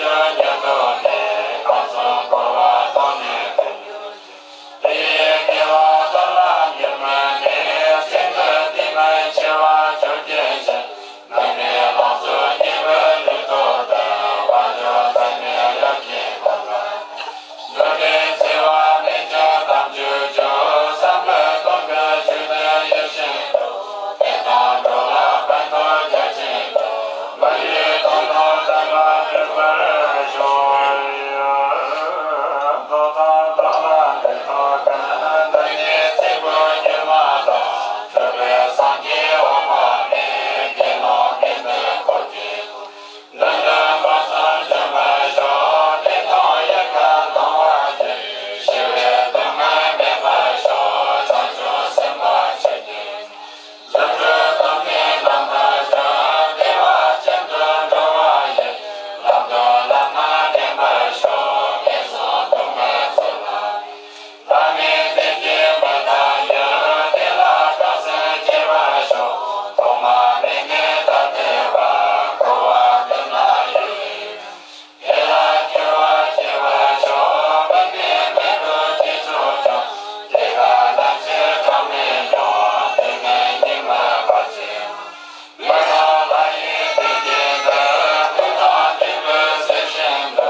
ཉེར་དྲུག་སྟེ། གང་གསུམ་བསྐོར་བ་དང་ནི་དོན་གྱུར་ཅིང་། དེ་ཡི་དགེ་བ་དག་ལ་འགྱུར་མིན་ཏེ། སེམས་ཀྱི་གཏིང་ནས་ཆེ་བ་ཆོས་ཀྱི་ཞིང་། མི་དགེ་ལོག་སོགས་སྐྱེས་བུའི་ལུས་སྟོབས་ལྡན། དཔལ་འབྱོར་ཚད་མེད་ཡོན་གྱིས་གང་བར་ཐོབ། འགྲོ་དོན་འཚེ་བ་མེད་ཅིང་དམ་ཆོས་སྤྱོད། བསམ་པའི་དོན་ཀུན་ཆོས་དོན་ཡིད་བཞིན་འགྲུབ། དེ་དག་འགྲོ་ལ་ཕན་ཐོགས་རྒྱ་ཆེན་ཐོབ། མི་ཡི་དོན་དང་ལྡན་པ་འགྲུབ་པར་ཤོག། མདོ་དང་ལྟ་བ་འདི་དག་ཀུན། བདག་ཉིད་ཚེ་འཕོས་དཀྱུས་མ་དང་། འགྲོ་བའི་སངས་རྒྱས་འོད་དཔག་མེད། དགེ་སློང་དགེ་འདུན་འཁོར་གྱིས་བསྐོར། འདི་ནི་མངོན་སུམ་འབྱོན་པར་ཤོག། བདེ་སྟོང་ཡལ་ག་ལྡང་བར་གྱུར། ཞི་བའི་སྡུག་བསྔལ་མེད་པར་ཤོག། བྱང་ཆུབ་སེམས་དཔའ་ཆོས་ཀྱི་རྫུ་འཕྲུལ་སྟོབས་ཀྱིས་རྣམ་པར་སྤྱོད། བདེ་བ་ཅན་དུ་འགྲོ་བ་ཡི། ལམ་དུ་བླ་ན་འདྲེན་པར་ཤོག། ངན་སོང་སྡུག་བསྔལ་ཚོགས་ལ། བླ་མེད་བདེ་སྐྱིད་མི་རྟག་ཡུལ། དེ་ལ་སྐྱབས་སུ་མཆི་བར་ཤོག། ཐོག་མ་མེད་ནས་ད་ལྟའི་བར། འཁོར་བ་འདི་ན་ཡུན་རིང་། དེ་ལ་སྐྱོ་བ་སྐྱེ་བར་ཤོག། མི་ནི་མི་འགྲོ་ཅི་ཕྱོགས་ཀྱང་། དེ་ག་ནམ་ཕྱིར་གྲངས་མེད་ཀྱང་། དེ་ནི་སྙིགས་མའི་བར་ཆད། མི་རྟག་ལྷ་ཡི་བདེ་སྐྱིད་འདིར། ལུས་དང་སྐྱེ་བོའི་སྲིད་ཞིང་དུ།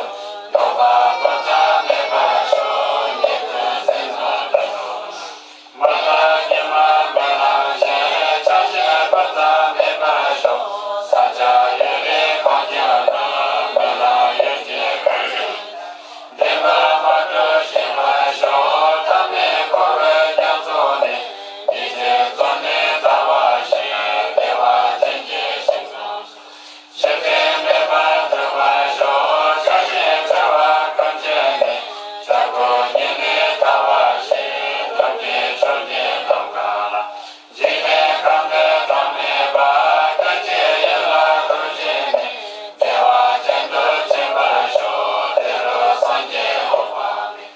ལོག་པར་འགོད་མཚམས་མེད་པར་ཤོག། ཉེ་དུ་སེམས་ཙམ་དུ་འགྲོ། མི་རྟག་སྐྱེས་མ་མི་ལང་ཞིང་། ཆགས་ཞེན་འགོད་མཚམས་མེད་པར་ཤོག། ས་ཆ་ཡུན་རིང་གང་ཁྱབ་ན། སྨོན་ལམ་ཡུན་གྱིས་གང་ཞིག་བདེན་པར་མ་གྲུབ་ཤེས་པར་ཤོག། ཐ་མལ་འཁོར་བའི་རྒྱ་མཚོ་ནས། ཉིན་ཕྱེད་བཙོན་ནས་ཐར་བ་ཞིག་བདེ་བ་ཅན་གྱི་ཞིང་དུ། ཕྱིར་འཐེན་མེད་པར་འགྲུབ་པར་ཤོག། ཆགས་ཞེན་བྲལ་བ་ཀུན་བྱེད་ནས། བྱ་རྒོད་ཉིད་ནས་ཐར་བ་ཞིག་ནུབ་ཀྱི་ཕྱོགས་ཀྱི་འདོམ་གང་ལ། འཇིག་རྟེན་ཁམས་འདིར་གྲངས་མེད་པ། སྐད་ཅིག་ཡིད་ལ་ཐུགས་བཞེས་ནས། བདེ་བ་ཅན་དུ་ཕྱིན་པར་ཤོག། དེ་རུ་སངས་རྒྱས་འོད་དཔག་མེད།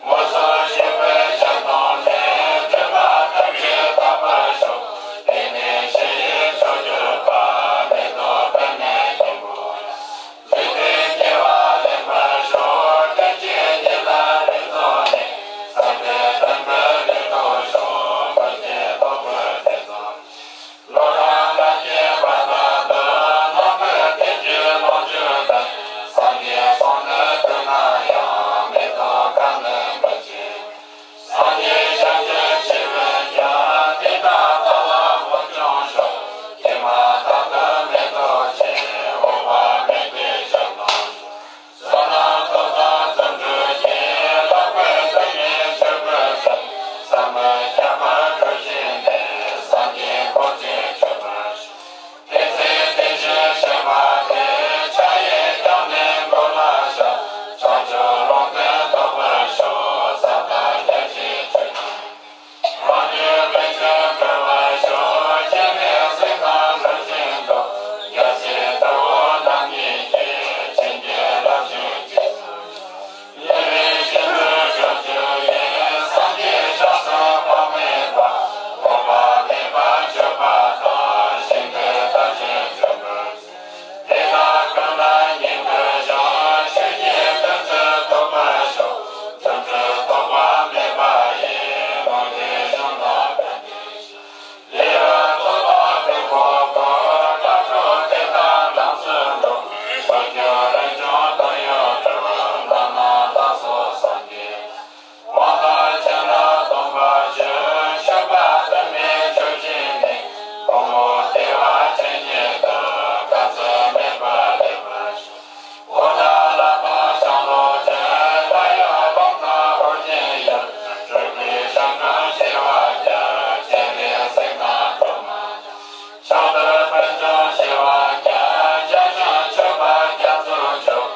མངོན་སུམ་བཞུགས་པའི་ཞལ་མཐོང་ནས། འདྲེན་པ་ཐམས་ཅད་ཐར་པར་ཤོག། དེང་ནས་ཞི་བའི་ཕྱོགས་གྱུར་པ། མེ་ཏོག་པདྨའི་སྡོང་པོ་ལ། འཇིག་རྟེན་སྐྱེ་བ་ལེན་པར་ཤོག། སྐད་ཅིག་ཉིད་ལ་རིག་མཛོད་ནས། བསམ་པའི་དོན་ཀུན་ལེགས་སྒྲུབ་ཤོག། མི་བསྐྱོད་རྟོགས་པའི་ཐེ་ཚོམ། བློ་ཕམ་ལ་སྐྱེས་པ་ལྟར་དུ། ལྷག་པའི་བདེ་སྐྱིད་ལོངས་སྤྱོད་དང་། སངས་རྒྱས་གསུང་ནི་ཐོས་ན་ཡང་། མེ་ཏོག་ཁ་ནི་མི་བྱེད། སངས་རྒྱས་ཞབས་ཀྱི་མཆེ་བས་ཀྱང་། དེ་དག་བདག་ལ་འོད་ཀྱང་ཤོག། ཀྱེ་མ་རྟག་ཏུ་མེ་ཏོག་ཅན། འོད་དཔག་མེད་པའི་ཞལ་མཐོང་ཤོག། བསོད་ནམས་སྟོབས་དང་རྫུ་འཕྲུལ་གྱིས། ལྷག་པའི་དོན་ནི་ཆོས་སྐུ་ཤར། ཟབ་མོའི་ཁྱད་པར་གྲུ་བཞི་ནས། སངས་རྒྱས་འཁོར་བཅས་མཆོད་པར་ཤོག། དེ་ཚེ་དེ་བཞིན་གཤེགས་པ་དེས། ཕྱག་གཡས་བརྐྱངས་ནས་མགོ་ལ་ཕྱག། བྱང་ཆུབ་ལུང་བསྟན་ཐོབ་པར་ཤོག། ཟབ་དང་རྒྱ་ཆེའི་ཆོས་རྣམས། རང་རྒྱུད་རིན་ཆེན་འཕེལ་བར་ཤོག། སྤྱན་རས་གཟིགས་དང་ཀླུ་ཆེན་དང་། རྒྱལ་སྲས་ལྟ་བུ་རྣམ་གཉིས་ཀྱིས། བྱིན་གྱིས་བརླབ་ཅིང་རྗེས་སུ། ཡུན་རིང་ཞིང་དུ་བཞུགས་མྱུར་ཡིན། སངས་རྒྱས་ཞབས་སུ་དཔག་མེད་པ། འོད་དཔག་མེད་པ་མཆོད་པ་དང་། ཞིང་དུ་བདག་ཅག་འབྱོན་པར་མཛོད། དེ་དག་ཀུན་ལ་སྙིང་དུ་ཞུགས། ཆོས་ཀྱི་བདུད་རྩི་ཐོབ་པར་ཤོག། རྫུ་འཕྲུལ་ཐོགས་པ་མེད་པ་ཡི། ལོངས་སྤྱོད་ཤིང་རྟ་ཕན་བདེའི་ཞིང་། ལེའུ་གཙོ་དང་དོན་ཁོག་ཀུན། བཀའ་འགྲོ་དེ་དག་ལམ་སྲོལ་འགྲོ། བོད་ཀྱི་རིག་གཞུང་དོན་ཡོད་གྲུབ། ལམ་སྣ་ལ་སོགས་སངས་རྒྱས། དབང་དང་བྱིན་རླབས་སྟོང་པར་བརྗོད། མཆོད་པ་དུ་མའི་མཆོད་སྤྱན་ནས། ཕོ་མོ་བདེ་བ་ཅན་ཉིད་དུ། སྐབས་འཛིན་མེད་པར་ལེགས་པར་བཤད། འོ་ན་ལྷ་དང་སྐྱེ་ལོ་ཅན། ལྷ་ཡི་དབང་ཐང་ཨོ་རྒྱན་ཡང་། སྤྲུལ་པའི་ཞལ་སྔོན་བྱེ་བ་བརྒྱ། སྤྱན་རས་གཟིགས་དང་སྒྲོལ་མ། ཕྱག་ཏུ་པད་འབྱུང་བྱེ་བ་བརྒྱ། བརྒྱ་བྱིན་མཆོད་པ་རྒྱ་མཚོ་མཆོག།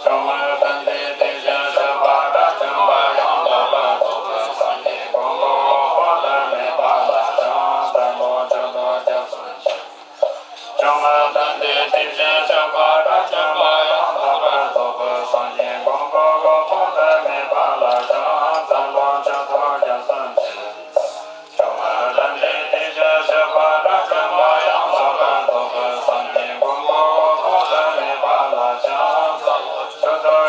སྐྱོང་བ་དམ་ཚིག་དེ་བཞིན་གཤེགས་པ་དགྲ་བཅོམ་པ་ཡང་དག་པར་རྫོགས་པའི་སངས་རྒྱས་མགོན་པོ་འོད་དཔག་ཏུ་མེད་པ་ལ་ཕྱག་འཚལ་ལོ། མཆོད་དོ་སྐྱབས་སུ་མཆི། སྐྱོང་བ་དམ་ཚིག་དེ་བཞིན་གཤེགས་པ་དགྲ་བཅོམ་པ་ཡང་དག་པར་རྫོགས་པའི་སངས་རྒྱས་མགོན་པོ་འོད་དཔག་ཏུ་མེད་པ་ལ་ཕྱག་འཚལ་ལོ། མཆོད་དོ་སྐྱབས་སུ་མཆི། སྐྱོང་བ་དམ་ཚིག་དེ་བཞིན་གཤེགས་པ་དགྲ་བཅོམ་པ་ཡང་དག་པར་རྫོགས་པའི་སངས་རྒྱས་མགོན་པོ་འོད་དཔག་ཏུ་མེད་པ་ལ་ཕྱག་འཚལ་ལོ། མཆོད་དོ་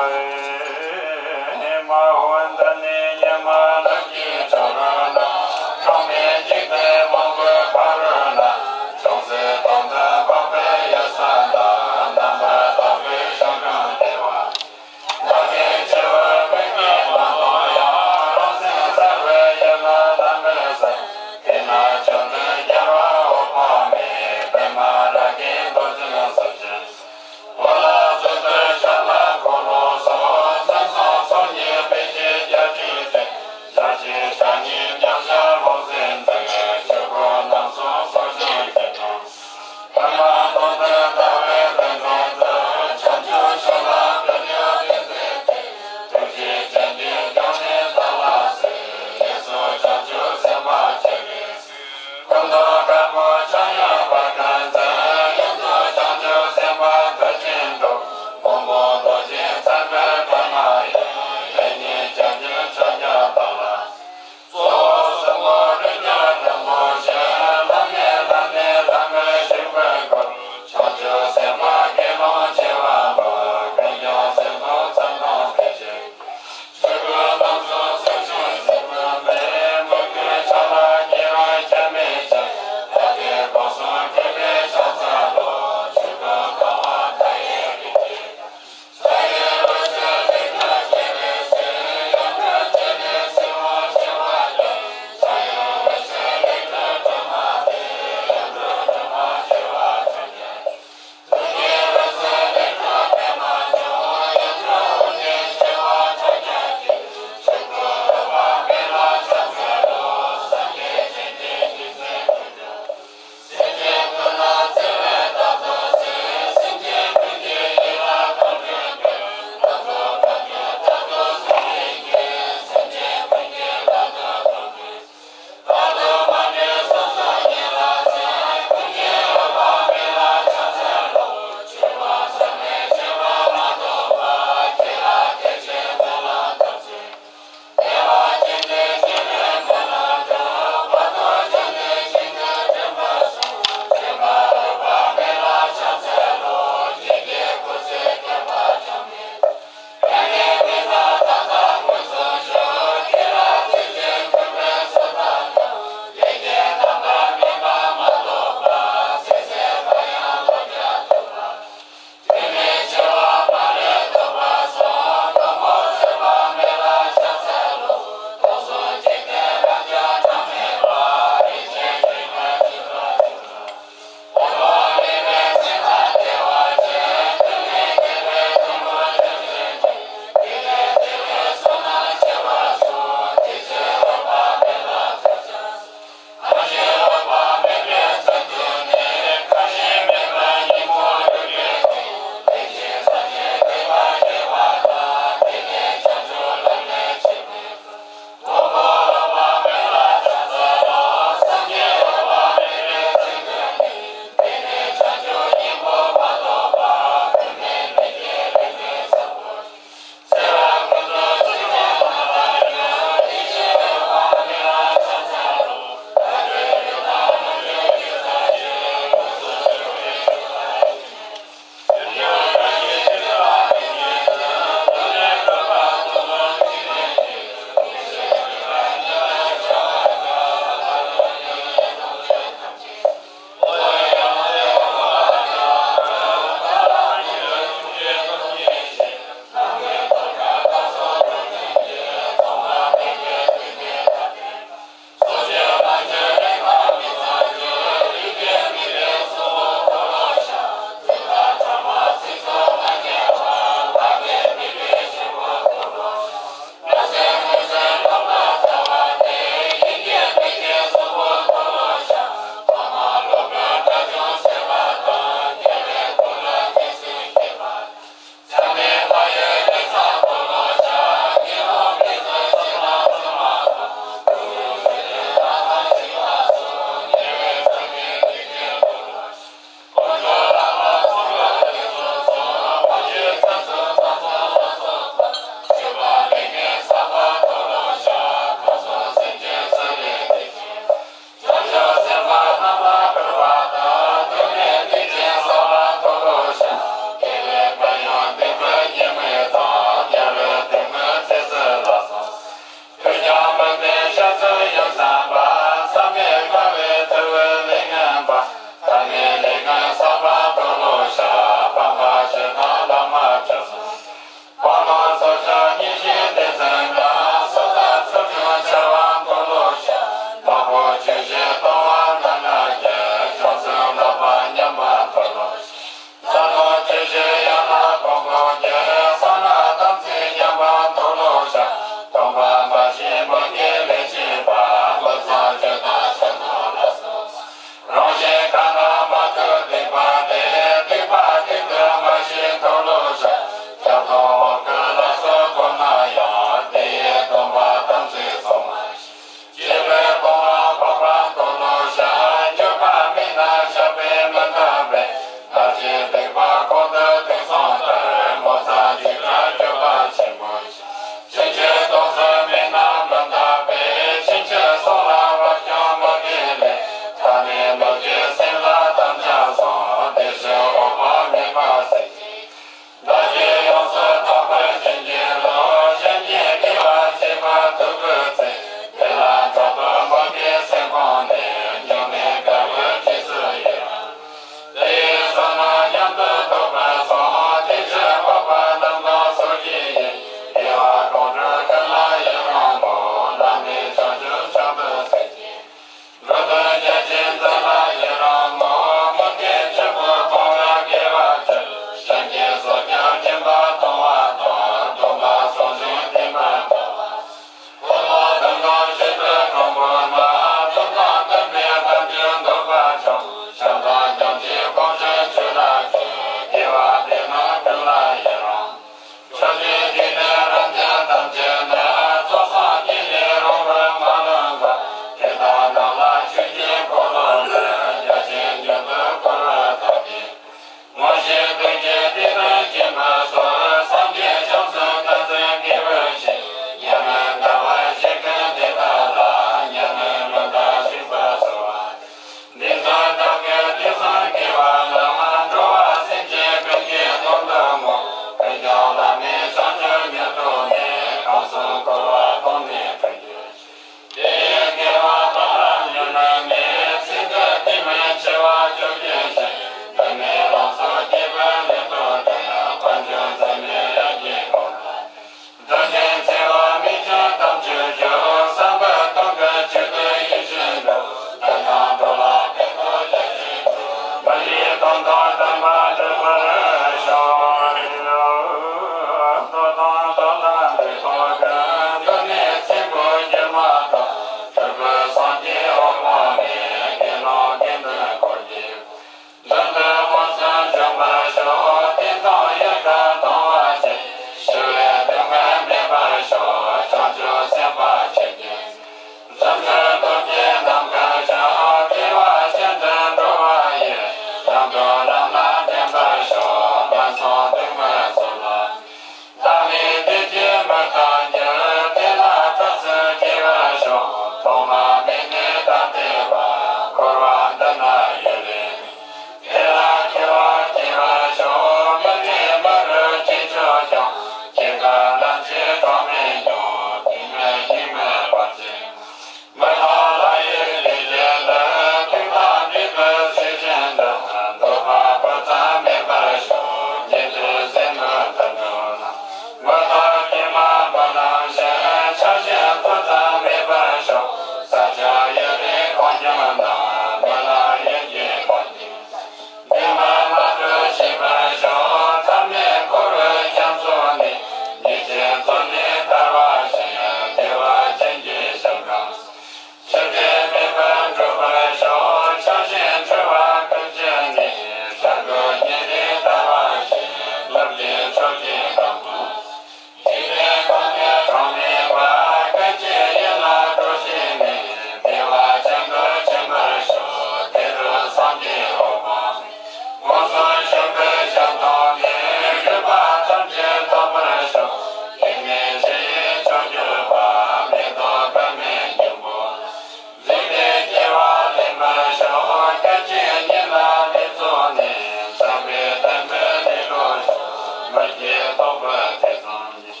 བ་དེ་ཙམ་གྱིས།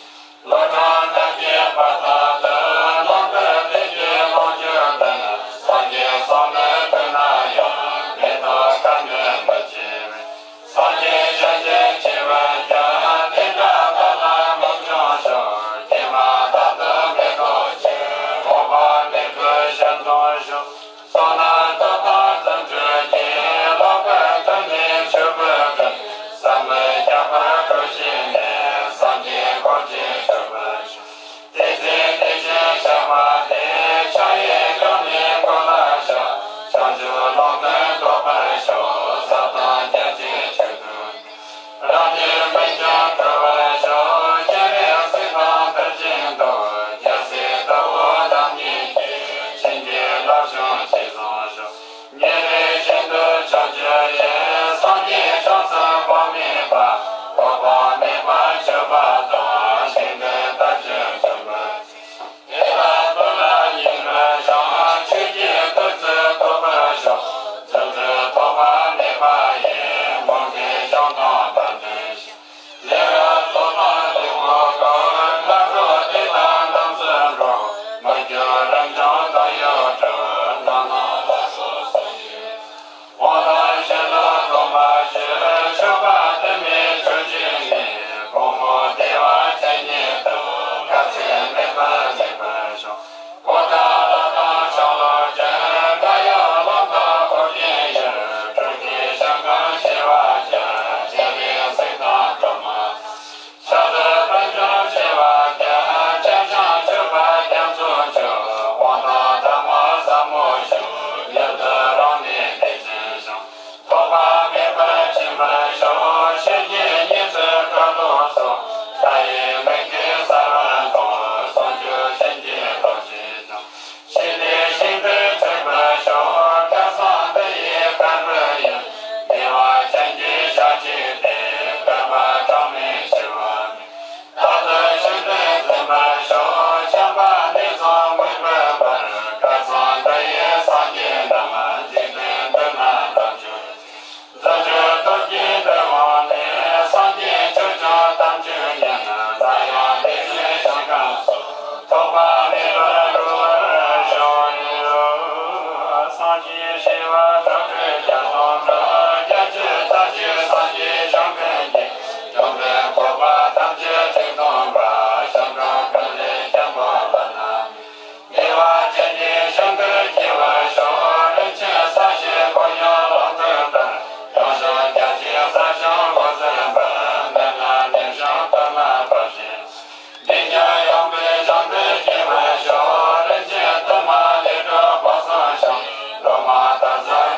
ལོ་གྲངས་ལྔ་བརྒྱའི་བར་དག་ཏུ། ལོངས་སྤྱོད་བདེ་སྐྱིད་ལོངས་སྤྱོད་ལྡན། སངས་རྒྱས་བསམ་བློའི་དུས་ན་ཡང་། མེ་ཏོག་ཁ་ནས་མི་འཆི་བའི། སངས་རྒྱས་ཞལ་མཇལ་བྱེད་པར་ཀྱང་། དེ་འདྲ་བདག་ལ་མངའ་བྱུང་ཤོག་ཀྱེ་མ་བདག་ཏུ་མེ་ཏོག་ཅན། འོད་དཔག་མེད་སྐུ་ཞལ་མཐོང་ཤོག་བསོད་ནམས་སྟོབས་དང་བརྩོན་འགྲུས་ཀྱིས། ལོངས་སྤྱོད་དུ་ནི་ཕྱུག་པོའི་དོན། བསམ་པ་ཁྱབ་པར་སྒྲུབ་བྱས་ནས། སངས་རྒྱས་འཁོར་བཅས་གྲུབ་པར་ཤོག་དེ་ཚེ་བདེ་ཆེན་ཞགས་པ་དེ། ཕྱག་གཡས་བསྐུམས་ནས་བསྐོར་ལ་བཞག་བྱང་ཆུབ་ལུང་བསྟན་རྫོགས་པར་ཤོག་ཟབ་དང་རྒྱ་ཆེའི་ཆོས་སྒྲུབ། རང་རྒྱུད་མི་འགྱུར་གྲོལ་བར་ཤོག་སྤྱན་རས་གཟིགས་དང་མཐར་ཕྱིན་ཐོབ། རྒྱལ་སྲས་ལྟ་བུ་རྣམ་གཉིས་ཀྱིས། བྱིན་གྱིས་བརླབ་ཕྱུག་ཆེ་བཟང་ཤོག་ཉེ་རིང་ཤིན་ཏུ་ཕྱོགས་བཅུ་ཡི། སངས་རྒྱས་བྱང་སེམས་དཔག་མེད་པ། འོད་དཔག་མེད་པར་གྱུར་པ་དང་། དེང་འདིར་ལྟ་ཕྱིར་འབྱོན་པར། དེ་ལ་བསྟོད་པ་སྙིང་རུས་བྱང་། ཆོས་ཀྱི་བདུད་རྩི་ཐོབ་པར་ཤོག་རྫུ་འཕྲུལ་ཐོགས་པ་མེད་པ་ཡིས། མུ་གེ་གཞོམ་དང་དལ་འབྱོར་ཞི། ལས་རབ་རྫོགས་དང་འདོད་དགུ་འཁོར། ལྷ་འགྲོ་དེ་དག་རྣམས་སུ་འགྲོ། མི་འགྱུར་རབ་འབྱམས་དོན་ཡོད་གྲུབ། རྣམ་སྣང་ལ་སོགས་སངས་རྒྱས། དབང་དང་བྱིན་རླབས་སྟོང་པར་སྤྱོད། མཆོད་པ་དུ་མའི་མཆོད་སྤྱོད་ནི། གོང་མོ་བདེ་བ་ཅན་ཉིད་དུ། དཀའ་ཚེགས་མེད་པར་ལེགས་པར་བྱུང་། གཽ་ཏ་ལ་དང་ཤོ་ལོ་ཀ །ཀ་ཡ་བློན་དང་ཨོ་རྒྱན་ཡོད། སྤྲུལ་སྐུའི་ཞིང་ཁམས་ཞི་བར་གྱུར། སྤྱན་རས་གཟིགས་དང་སྒྲོལ་མ། ཕྱག་ཏུ་པད་འབྱུང་བྱེ་བ་བརྒྱ། སྤྱན་དྲངས་མཆོད་པ་རྒྱ་མཚོ་མཆོག་དབང་དང་ཐལ་མོ་ཟབ་མོ་ཤོག་མྱུར་དུ་རང་གནས་བདེ་ཆེན་ཞིང་། ཐོགས་པ་མེད་པར་ཕྱིན་པར་ཤོག་ཆོས་ཀྱི་ཉི་ཟེར་སྐར་ལོ་སོགས། ལྷ་ཡི་མིག་གིས་གསལ་བར་མཐོང་། ཟུང་འཇུག་བྱིན་གྱིས་རྟོགས་བྱེད་ཅིང་། ཞི་བདེའི་ཞིང་དུ་ཐིམ་པར་ཤོག་ཁ་སང་འདི་ཡི་བཀའ་འགྲོས་ཡིན། བདེ་བ་ཅན་གྱི་ཞལ་གཅིག་སྟེ། བསྐལ་པ་གྲངས་མེད་འཆི་བ་མེད། རྟག་ཏུ་བཞུགས་ཏེ་འཛིན་པར་ཤོག་ཆམ་པ་ནད་ཙམ་མུན་པའི་བར། སྐལ་བཟང་འདི་ཡི་སངས་རྒྱས་རྣམས། འཇིག་རྟེན་མདུན་ན་ལྟ་བྱུང་། རྫུ་འཕྲུལ་སྟོབས་ཀྱིས་འདུལ་འོང་ནས། སངས་རྒྱས་ཆོས་སྐྱོང་དམ་ཆོས་ཉིད། སླར་ཡང་བདེ་ཆེན་ཞིང་ཁམས་སུ། ཐོགས་པ་མེད་པར་འགྲོ་བར་ཤོག་སངས་རྒྱས་ཞི་བ་དྲག་པོའི་རྒྱ་མཚོ་འགྲོ། རྒྱ་ཆེ་ཚ་ཞིང་སངས་རྒྱས་བྱང་ཆུབ་ཀྱི། བཅོམ་ལྡན་འཁོར་བ་ཐམས་ཅད་འཇིག་སྟོང་པ། ཞིང་ཁམས་ཀུན་ལས་སྐྱེ་བོ་ལ་ན་མེད། བདེ་བ་ཅན་གྱི་ཞིང་དུ་སྐྱེ་བར་ཤོག་རིན་ཆེན་ས་གཞི་ཁོར་ཡུག་ལོངས་སྤྱོད་ལྟར། ཡངས་ཤིང་རྒྱ་ཆེའི་ས་ཞིང་འོད་ཟེར་འབར། མི་ནག་ནེམ་ཞིང་དུ་མ་བབས་ཤིང་། འདི་ཉིད་ཡངས་པའི་ཞིང་དུ་སྐྱེ་བར་ཤོག་རིན་ཆེན་དུ་མ་ལས་གྲུབ་དཔག་བསམ་ཤིང་། ལོ་མ་དར་ཚོན་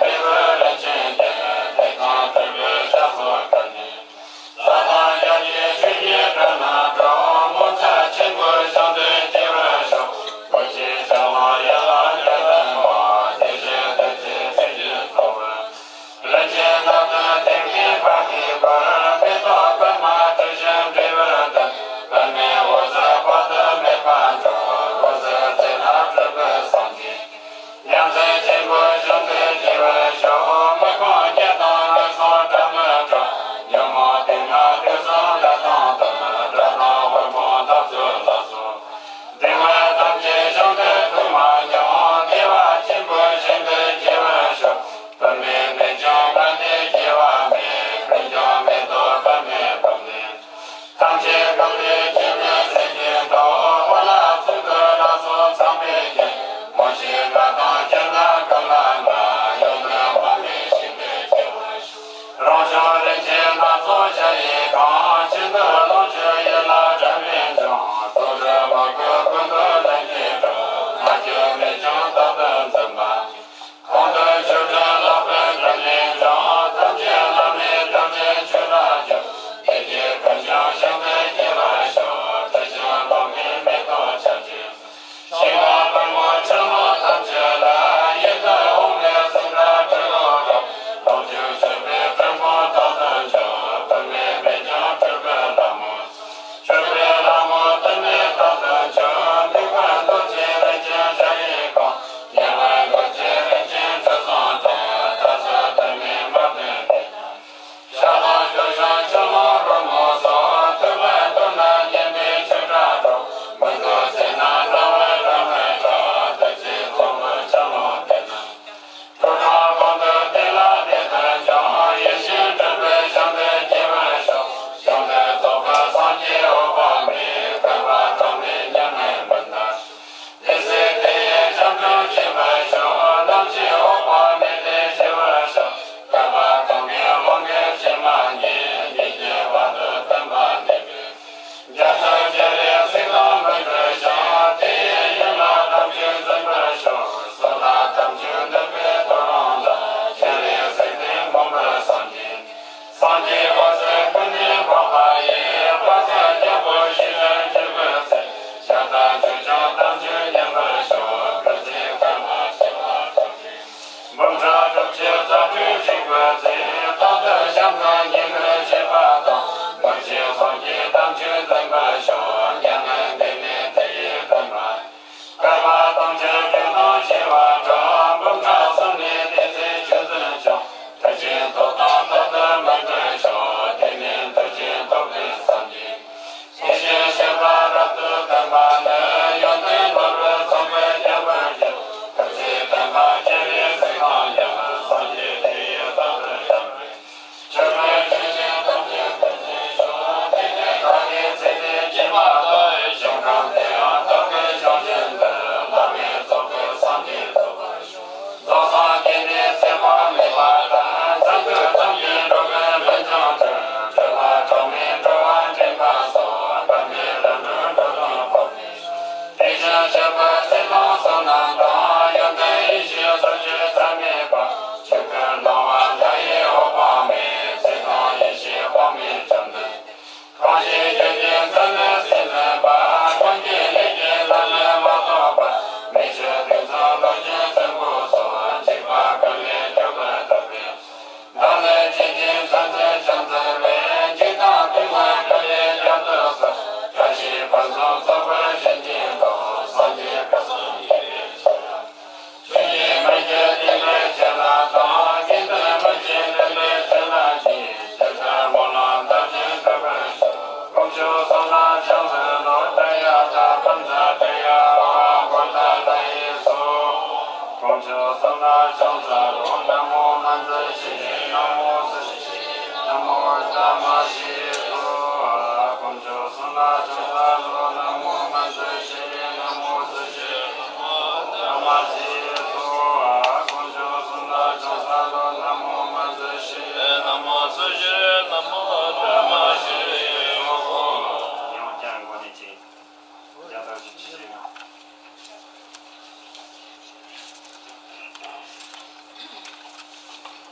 ཐམས་ཅད་འཛིན་པར་ཤོག །མྱ་ངན་འདས་ནས་དེ་ཡི་བདེན་པ། བསྐལ་པ་ཐམས་ཅད་རྒྱུ་དང་བྱེད་པ་དགྲ། འབུམ་ཕྲག་གསུམ་ནས་དེ་ཚེ་ཆོས་འཛིན་ཀྱང་། མཐར་ཕྱིན་ཐོབ་དང་ཐོབ་ཏུ་མི་འགྲོ་ཤོག །དེ་ནས་མཐར་ཕྱིན་ཐོབ་པའི་སངས་རྒྱས། དེ་བཞིན་གཤེགས་པ་རབ་ཏུ་བརྟན་པ་ནི། ཡོན་ཏན་ནོར་བུ་ཚང་བའི་རྒྱལ་པོར་གྱུར། ཐུགས་རྗེ་བརྟན་པ་སྤྱན་རས་གཟིགས་དང་ཡང་། སངས་རྒྱས་དེ་ཡི་རྟག་ཏུ་བྱམས་པས། ཆོས་སྐུ་ཆོས་ཅན་ཐམས་ཅད་ཐུགས་རྗེར་ཤོག །དེ་ནས་བདག་གིས་ཚེ་འདིར་སྐྱེས་མ་ཐག །ཞིང་ཁམས་དེ་ཡང་བདག་གི་བྱང་ཆུབ་འདོད། བླ་མེད་རྫོགས་པའི་སངས་རྒྱས་ཐོབ་པར་ཤོག །རྫོགས་སངས་རྒྱས་ནས་ཚེ་དཔག་མེད་པ་དང་། མཚན་དུས་ཐམས་ཅད་འགྲོ་ཀུན་ལྷུན་གྱིས་གྲུབ། འགྲོ་ལ་གྲངས་མེད་འགྲོ་བ་འདྲེན་པ་སོགས། འབད་མེད་ལྷུན་གྲུབ་འགྲོ་དོན་ཐོབ། དེ་བཞིན་གཤེགས་པ་ཚེ་དང་བསོད་ནམས་དང་། ཡོན་ཏན་ཡེ་ཤེས་སུམ་ཅུ་རྩ་གཉིས་པ། ཆོས་སྐུ་སྣང་བ་མཐའ་ཡས་འོད་དཔག་མེད། ཚེ་དང་ཡེ་ཤེས་དཔག་མེད་ལྗོན་ཏན། གང་ཞིག་ཆོས་ཀྱི་མཚན་ནི་སྲིད་འཛིན་པ། ཀུན་གྱི་ལས་ཀྱི་ལྷ་ནི་མ་ཐོབ་པ། མི་ཕྱེད་དུས་གསུམ་ལོ་རྒྱུན་སྲིན་པོ་སོགས། འཇིགས་པ་ཀུན་ལས་སྐྱོབ་པར་བདག་ལས་ཆོས་ཀྱི་མཚན་མཚོན་ཕྱག་འཚལ་བས། འཇིགས་དང་གདུང་བ་ཀུན་ལས་བསྐྱབ་ཏུ་གསོལ། བཀྲ་ཤིས་ཕུན་སུམ་ཚོགས་པར་བྱིན་གྱིས་རློབས། སངས་རྒྱས་སྐུ་གསུམ་ཡེ་ཤེས་ཆོས་ལ། ཆོས་ཉིད་མི་བསྐྱོད་ཐིམ་པའི་ཚེ་ལ་དང་། དགེ་འདུན་མི་ཕྱེད་འདུན་པའི་ཚེ་ལ་མཆིས། ཇི་ལྟར་སྨོན་ལམ་བཏབ་ཀྱང་འགྲུབ་པར་ཤོག །དཀོན་མཆོག་གསུམ་ལ་ཕྱག་འཚལ་ལོ། ཏདྱ་ཐཱ། པཉྩ་ཏཱ་ཡ་ཨ་ཧོ་བོ་དྷ་ལ་ཡེ་སྭཱ་ཧཱ། དཀོན་མཆོག་གསུམ་ལ་ཕྱག་འཚལ་ལོ། ན་མོ་མཉྫུ་ཤྲཱི་ནི། ན་མོ་སུ་ཤྲཱི་ནི། ན་མོ་ཏཱ་མ་ཤྲཱི་སྭཱ་ཧཱ། དཀོན་མཆོག་གསུམ་ལ་ཕྱག་འཚལ་ལོ། ན་མོ་མཉྫུ་ཤྲཱི་ནི། ན་མོ་སུ་ཤྲཱི་ནི། ན་མོ་ཏཱ་མ་ཤྲཱི་སྭཱ་ཧཱ། དཀོན་མཆོག་གསུམ་ལ་ཕྱག་འཚལ་ལོ། ན་མོ་མཉྫུ་ཤྲཱི་ནི། ན་མོ་སུ་ཤྲཱི་ནི། ན་མོ་ཏཱ་མ་ཤྲཱི་སྭཱ་ཧཱ། ཡང་བསྐྱར་འགོ་ནས་ཅིག །བརྒྱ་དང་བཞི་བཅུ་ཞེ་ལྔ།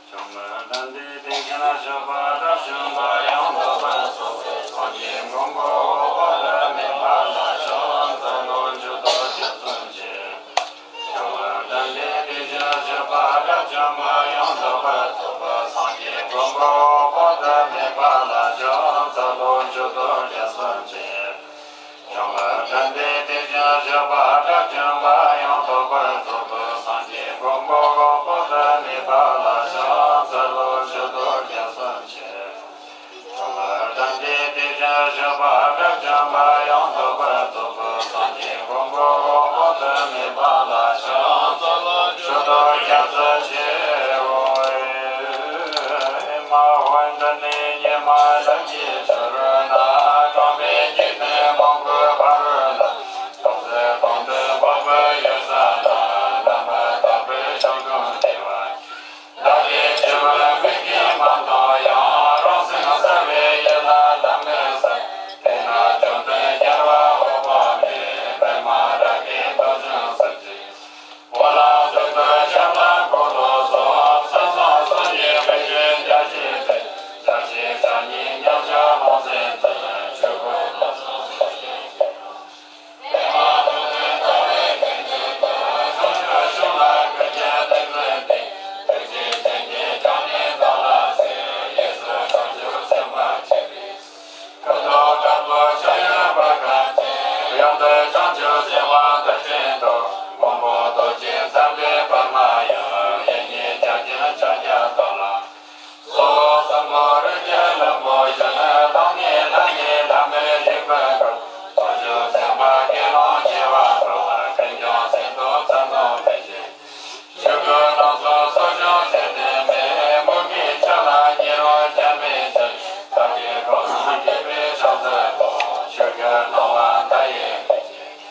བྱང་མི་ལྡན་འདས་དེ་བཞིན་གཤེགས་པ་དགྲ་བཅོམ་པ་ཡང་དག་པར་རྫོགས་པའི་སངས་རྒྱས་མགོན་པོ་འོད་དཔག་ཏུ་མེད་པ་ལ་ཕྱག་འཚལ་ལོ། མཆོད་དོ་རྗེ་བཙུན་ཆེ། བྱང་མི་ལྡན་འདས་དེ་བཞིན་གཤེགས་པ་དགྲ་བཅོམ་པ་ཡང་དག་པར་རྫོགས་པའི་སངས་རྒྱས་མགོན་པོ་འོད་དཔག་ཏུ་མེད་པ་ལ་ཕྱག་འཚལ་ལོ། མཆོད་དོ་རྗེ་བཙུན་ཆེ། བྱང་མི་ལྡན་འདས་དེ་བཞིན་གཤེགས་པ་དགྲ་བཅོམ་པ་ཡང་དག་པར་རྫོགས་པའི་སངས་རྒྱས་མགོན་པོ་འོད་དཔག་ཏུ་མེད་པ་ལ་ཕྱག་འཚལ་ལོ། མཆོད་དོ་རྗེ་བཙུན་ཆེ། བྱང་མི་ལྡན་འདས་དེ་བཞིན་གཤེགས་པ་དགྲ་བཅོམ་པ་ཡང་དག་པར་རྫོགས་པའི་སངས་རྒྱས་མགོན་པོ་འོད་དཔག་ཏུ་མེད་པ་ལ་ཕྱག་འཚལ་ལོ། མཆོད་དོ་རྗེ་བཙུན་ཆེ། ཨོ་ཨེ་མ་ཧོ། འདི་ནི་ཉི་མ་ལྷུན་གྱིས་གྱུར་ན། གྲངས་མེད་འཇིག་རྟེན་མང་པོའི་ཕ་རོལ་ལ། སྟོང་གསལ་སྟོང་ལྡན་འཕགས་པའི་ཡུལ་ས་ན། རྣམ་པར་དག་པའི་ཞིང་ཁམས་བདེ་བ། བདག་གིས་ཆོས་ཀུན་མིག་གིས་མ་མཐོང་ཡང་། རང་སེམས་གསལ་བའི་ཡུལ་ལ་ལམ་མེར་གསལ། དེ་ན་བཅོམ་ལྡན་རྒྱལ་བ་འོད་དཔག་མེད། པདྨ་རཱ་གའི་རྡོ་རྗེ་གསལ་བྱེད། འོད་ལ་གཙུག་ཏོར་ཞབས་ལ་འཁོར་ལོ་སོགས། ཕུན་སུམ་ཚོགས་ཀྱི་དཔལ་གྱིས་རྒྱ་ཆེ་སྟེ། ལྷར་བཅས་ཕྱག་གཉིས་མཉམ་སྦྱར་ལྷུང་བཟེད་དུ། ཆོས་སྐུ་ཕུན་སུམ་ཚོགས་ཤིང་ཆེ་ལ། ཡང་དུ་བྱང་ཆུབ་སེམས་དཔའ་ཐམས་ཅད་དོ། མགོན་པོ་རྡོ་རྗེ་འཆང་གི་པདྨ་ཡང་། ཡེ་ཤེས་ཕྱག་རྒྱའི་ཕྱག་རྒྱ་དག་ལ། སྭཱ་ཧཱ། སམ་བྷོ་ཊ་ཀྱི་ལྷུན་པོ་བཞིན། བདག་ཉིད་ལྷ་ཉིད་ལྷམ་མེར་བཞུགས་པའི་སྐབས། བྱང་ཆུབ་སེམས་དཔའ་དགེ་སློང་བྱེ་བ་དག་ལ། ཀུན་ཀྱང་སེམས་སྟོང་ཚད་མེད་བརྗོད་ཅིང་། ཆོས་སྐུ་རྣམ་གསུམ་ཚོགས་བྱུང་ཚེ་དུས་མེད། མུ་གེའི་ཆ་ལ་ཉེ་རུང་ཁྱབ་མེད་ཕྱིར། བདག་གིས་ཁམས་གསུམ་དགྱེས་པའི་ཕྱག་འཚལ་ལོ། ཆོས་སྐུ་སྣང་བ་མཐའ་ཡས་ཀུན་གྱི།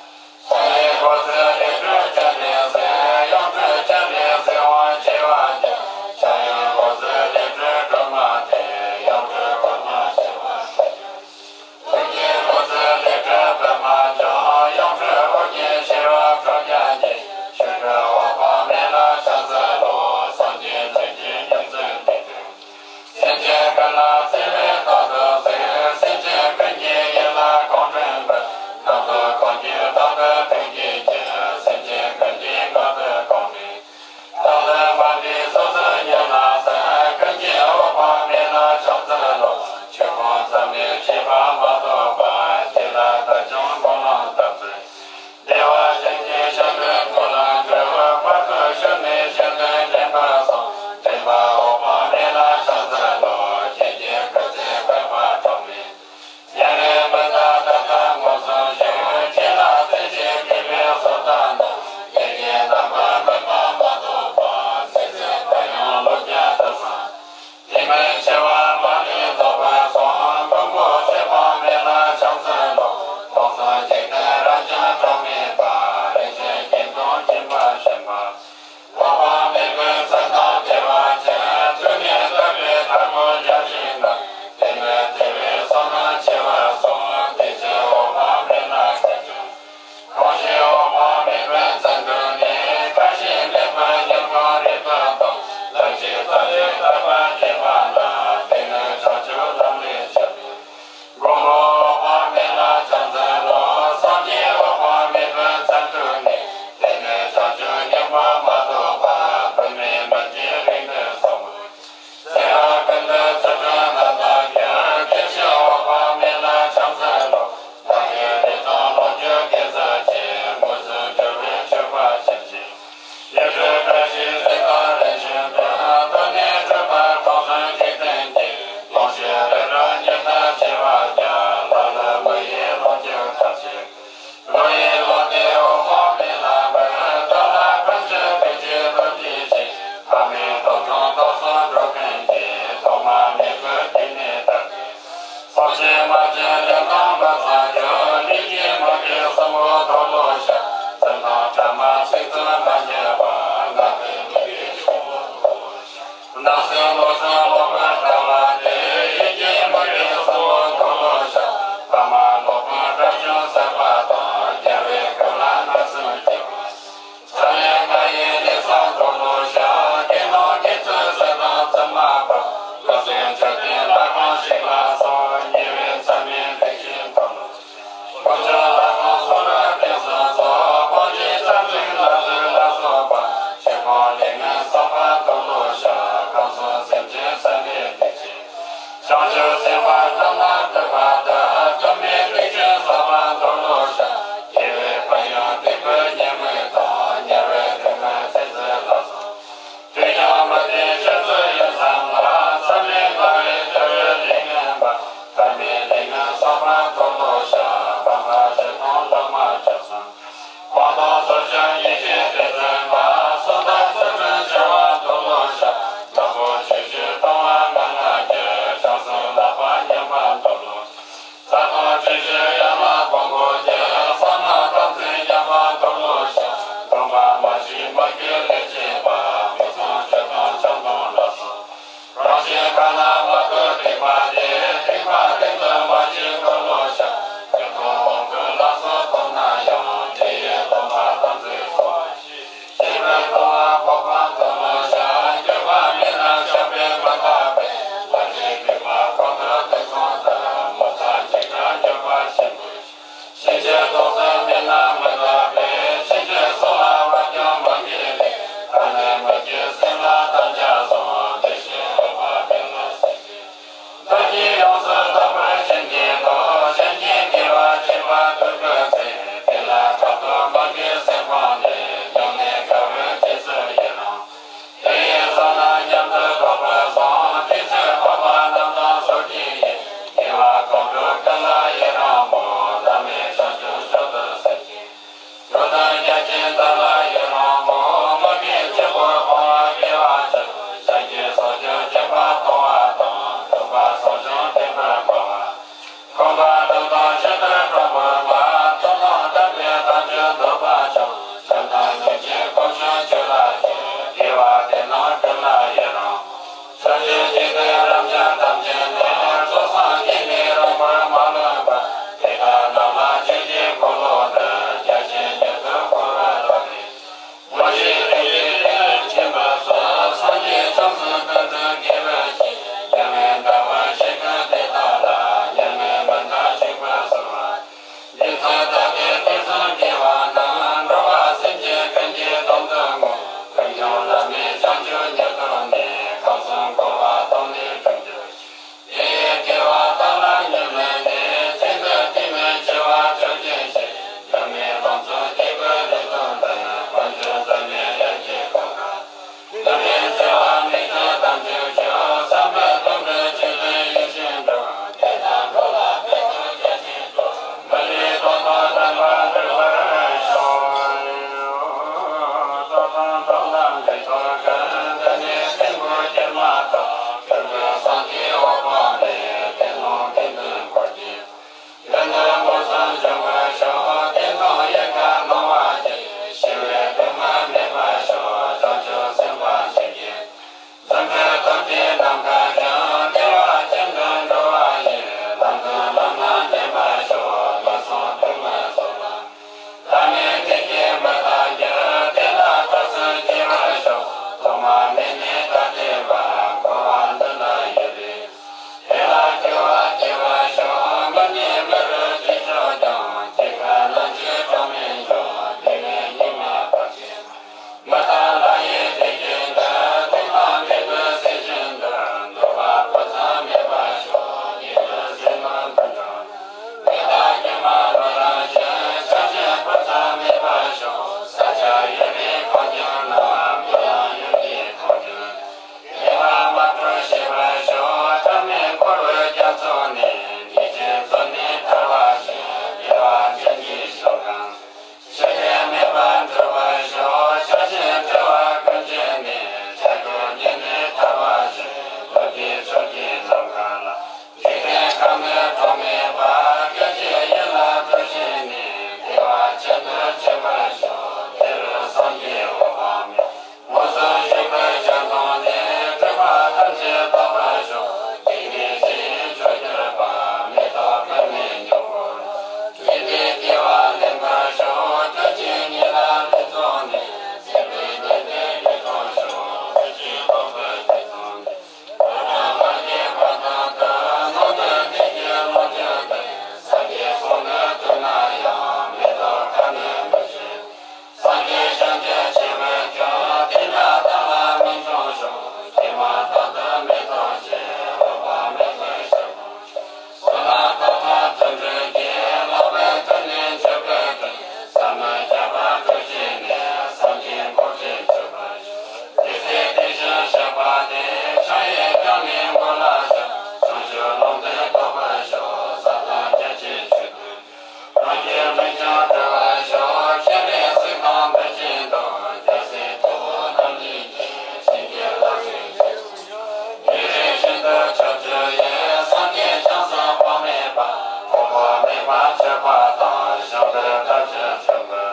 པ་མཆོད་པ་དང་། ཞིང་དུ་བདག་ཅག་བྱོན་པར།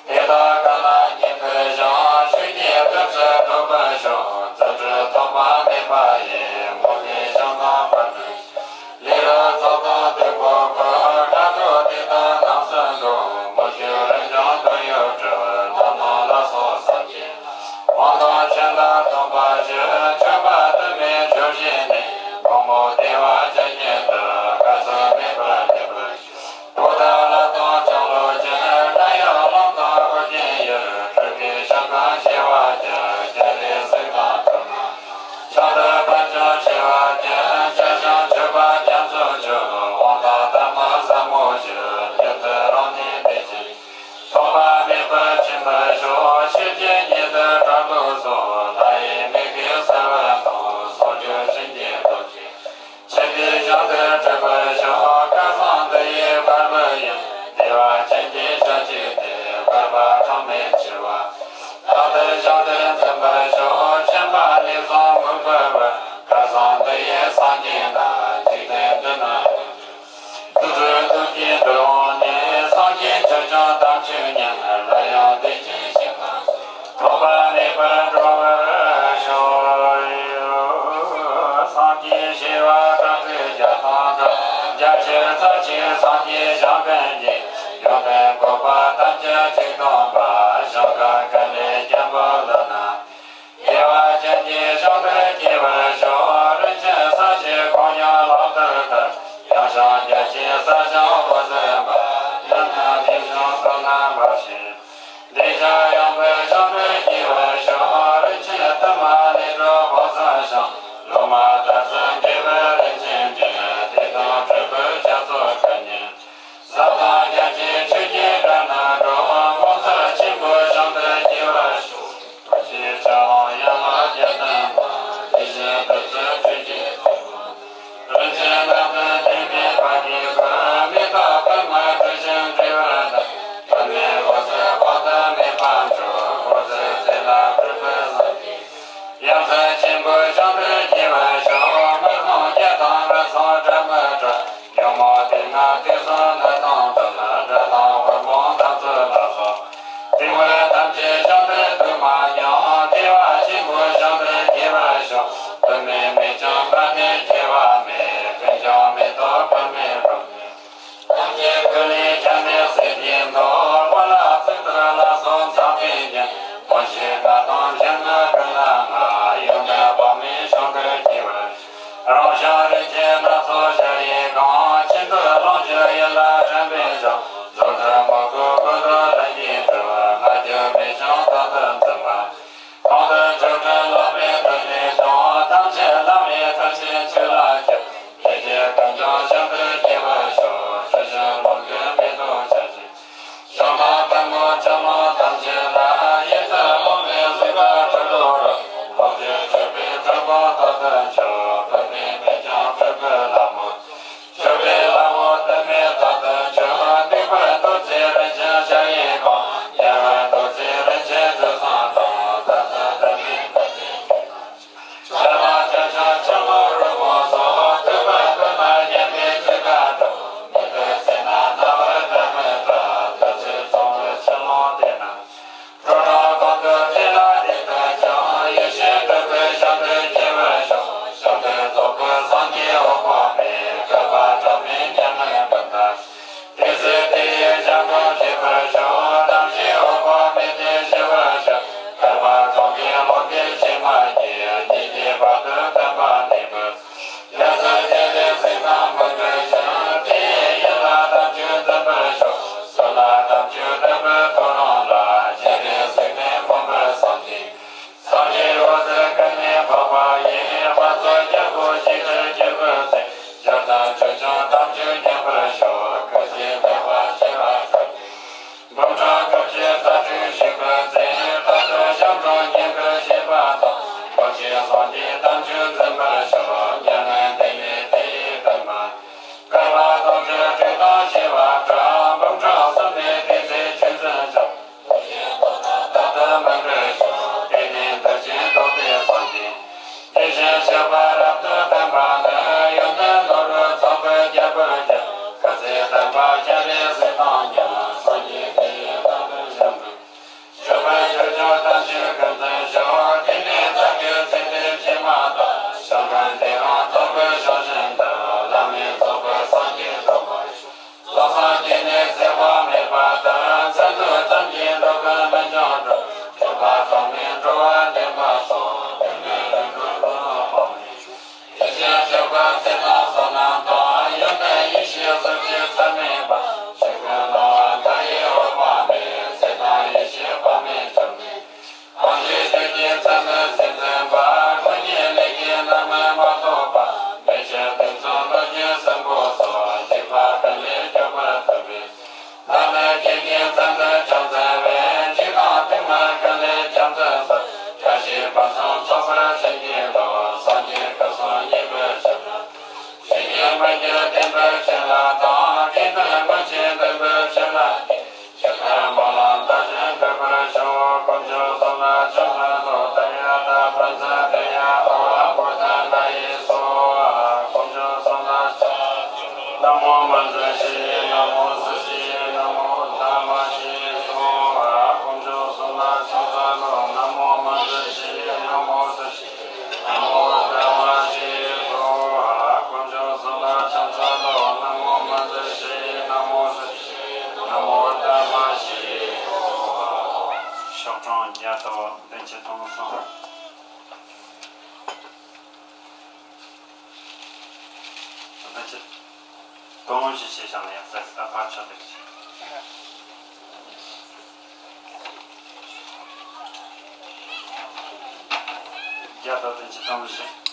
དེ་དག་ག་ལ་སྙིང་པོས་བཞེངས། ཆོས་ཀྱི་ཐུགས་སུ་འགྲོ་བར་ཤོག། རྫུ་འཕྲུལ་ཐོགས་པ་མེད་པ་ཡིས། མོས་གུས་ཞིང་དང་བར་དུ། ལེ་ལོ་ཚོགས་དང་བདུད་པོ་འཁོར། དགྲ་གྲོགས་དེ་དག་རྣམས་སུ་འགྲོ། མོ་ཤུགས་རིན་འབྱུང་དོན་ཡོད་གྲུབ། ལྷ་ནང་ལ་སོགས་སངས་རྒྱས་ལ། དབང་དང་ཆོས་ལ་སྟོན་པར་ཞུ། མཆོད་པ་དུ་མའི་མཆོད་བཞེས་ནས། དགོངས་པ་བདེ་བ་ཅན་བཞིན་དུ། སྐལ་བཟང་མེད་པར་བདེ་བར་ཤོག། པོ་ཏ་ལ་དང་ལྕང་ལོ་ཅན། སྣ་ཡང་ལམ་དང་ཨོ་རྒྱན་ཡུལ། སྤྲུལ་པའི་ཞིང་ཁམས་ཞི་བར་གྱུར། རྒྱ་རས་གཟིགས་དང་གྲུབ་རྣམས། ཤིན་ཏུ་དཔལ་འབྱོར་ཆེ་བར་གྱུར། ཕྱག་ཞིང་མཆོད་པ་རྒྱ་མཚོ་མཆོག། དབང་དང་ལྟར་སྣང་ཟབ་མོ་ཞུ། རྒྱུན་དུ་རང་གནས་བདེ་ཆེན། ཐོགས་པ་མེད་པར་ཕྱིན་པར་ཤོག། ཆོས་ཀྱི་ཉི་ཟླ་གྲགས་པ་སོགས། ལྷ་ཡི་མིག་གིས་གསལ་བར་མཐོང་། ཟུང་འཇུག་སེམས་ཀྱི་རྡོ་རྗེ། ཆེན་པོའི་ཞིང་དུ་འགྲུབ་པར་ཤོག། སྐལ་བཟང་འདི་ཡི་བར་པ་ཡང་། བདེ་བ་ཅན་གྱི་ཞིང་གཅིག་སྟེ། བར་པ་གྲངས་མེད་འཆི་བ། རྟག་ཏུ་ཞིང་དུ་འཛིན་པར་ཤོག། ཆེན་པོ་ལས་བཟང་མུན་པ་བར། སྐལ་བཟང་འདི་ཡི་སངས་རྒྱས་རྣམས། འཇིག་རྟེན་འདི་ན་ཀུན་འདུས། རྫུ་འཕྲུལ་ཐུགས་ཀྱི་འགྲོ་འོང་ནས། སངས་རྒྱས་ཆོས་སྐྱོང་དམ་ཆོས་ཉིད། སླར་ཡང་བདེ་ཆེན་ཞིང་ཁམས་སུ། ཐོགས་པ་མེད་པར་འགྲོ་བར་ཤོག། སངས་རྒྱས་བྱེ་བ་ཁྲག་ཁྲིག་བརྒྱ་དང་བརྒྱ། རྒྱ་ཆེར་ཚ་ཆེར་སངས་རྒྱས་ཞིང་ཀུན་གྱི། ཡོན་ཏན་བཀོད་པ་ཐམས་ཅད་གཅིག་སྟོན་པ། ཞིང་ཁམས་ཀུན་ལས་བརྒྱན་པ་ལ་ན། བདེ་བ་ཅན་གྱི་ཞིང་དུ་སྐྱེ་བར་ཤོག། རིན་ཆེན་ས་གཞི་གང་ཡང་ལག་ཏུ་བསྟར། ཡངས་ཤིང་རྒྱ་ཆེའི་ས་ཞིང་འོད་ཟེར་འབར། ཡུལ་ནི་ལེགས་ཤིང་དོན་རྣམས་འབའ་ཞིག། འདོད་ཆགས་ཡངས་པའི་ཞིང་དུ་སྐྱེ་བར་ཤོག། རིན་ཆེན་ཏིལ་མ་ལས་གྲུབ་ཕུན་སུམ་ཤིང་། ལོ་མ་དར་ཚོན་འབྲས་བུ་རིན་ཆེན་ཅན། དེ་དང་འཕྲད་པའི་རྒྱ་མཚོ་ཀུན་ཉིད། ཟབ་དང་རྒྱ་ཆེའི་ཆོས་ཀྱི་སྒྲ་རྣམས་སྒྲོག། ངོ་མཚར་ཆེན་པོའི་ཞིང་དུ་སྐྱེ་བར་ཤོག། རྡོ་རྗེ་འཆང་དབང་ཡན་ལག་བརྒྱད་ལྡན་མ། དེ་བཞིན་བདུད་རྩི་ཆོས་ཀྱི་ཕུང་པོ། རིན་ཆེན་རྣམ་ཐོས་དེ་མེད་པ་གི་ཁུར། མེ་ཏོག་པདྨ་དྲི་ཞིང་བཀྲུས་པ་ལྟར། དུ་མའི་འོད་ཟེར་དཔག་ཏུ་མེད་པ་འཕྲོས། འོད་ཟེར་རྩེ་ལ་སྤྲུལ་པའི་སངས་རྒྱས། ཡ་མཚན་ཆེན་པོའི་ཞིང་དུ་སྐྱེ་བར་ཤོག། མི་ཕམ་རྒྱལ་དང་རབ་བྱུང་སྒྲ་མི་སྒྲོག། ཉོན་མོངས་དེ་ན་དུས་གསུམ་ནད་དང་བྲལ། དགྲ་དང་དབུལ་ཕོངས་འཐབ་རྩོད་ལ་སོགས། སྡིག་པ་ཐམས་ཅད་ཞིང་དུ་སྡུད་མ་མྱོང་། བདེ་བ་ཆེན་པོའི་ཞིང་དུ་སྐྱེ་བར་ཤོག། དུ་མའི་མེ་ལྕེ་འབར་ནས་སྐྱེ་བ་མེད། ཀུན་ཀྱང་མེ་ཏོག་པདྨའི་རོ། ཐམས་ཅད་ཀུན་ལས་ཁྱབ་ནས་སྲིད་པའི་མདོ། དཔལ་ལ་ཚིག་རྟོགས་ལ་སོགས་མཚམས་མེད་ཀྱང་། མངོན་ཤེས་ལ་དང་སྦྱིན་ནི་ཀུན་ལ་མངའ། ཡོན་ཏན་དཔག་མེད་ཞིང་དུ་སྐྱེ་བར་ཤོག། རང་བྱུང་རིན་ཆེན་སྣ་ཚོགས་ཤར་བའི་གང་། ཆེས་མཐོའི་ལོངས་སྤྱོད་ཡིད་ལ་དྲན་པའི། ཤོག་གྲངས་བརྒྱ་དང་བདུན་ཅུ་དོན་གསུམ། བདུན་ཅུ་དོན་བཞི་བྱས་བཞག་ན་ཡག་ས་ས་ཕར་ཆོད་དེ། བརྒྱ་དང་བདུན་ཅུ་དོན་བཞི།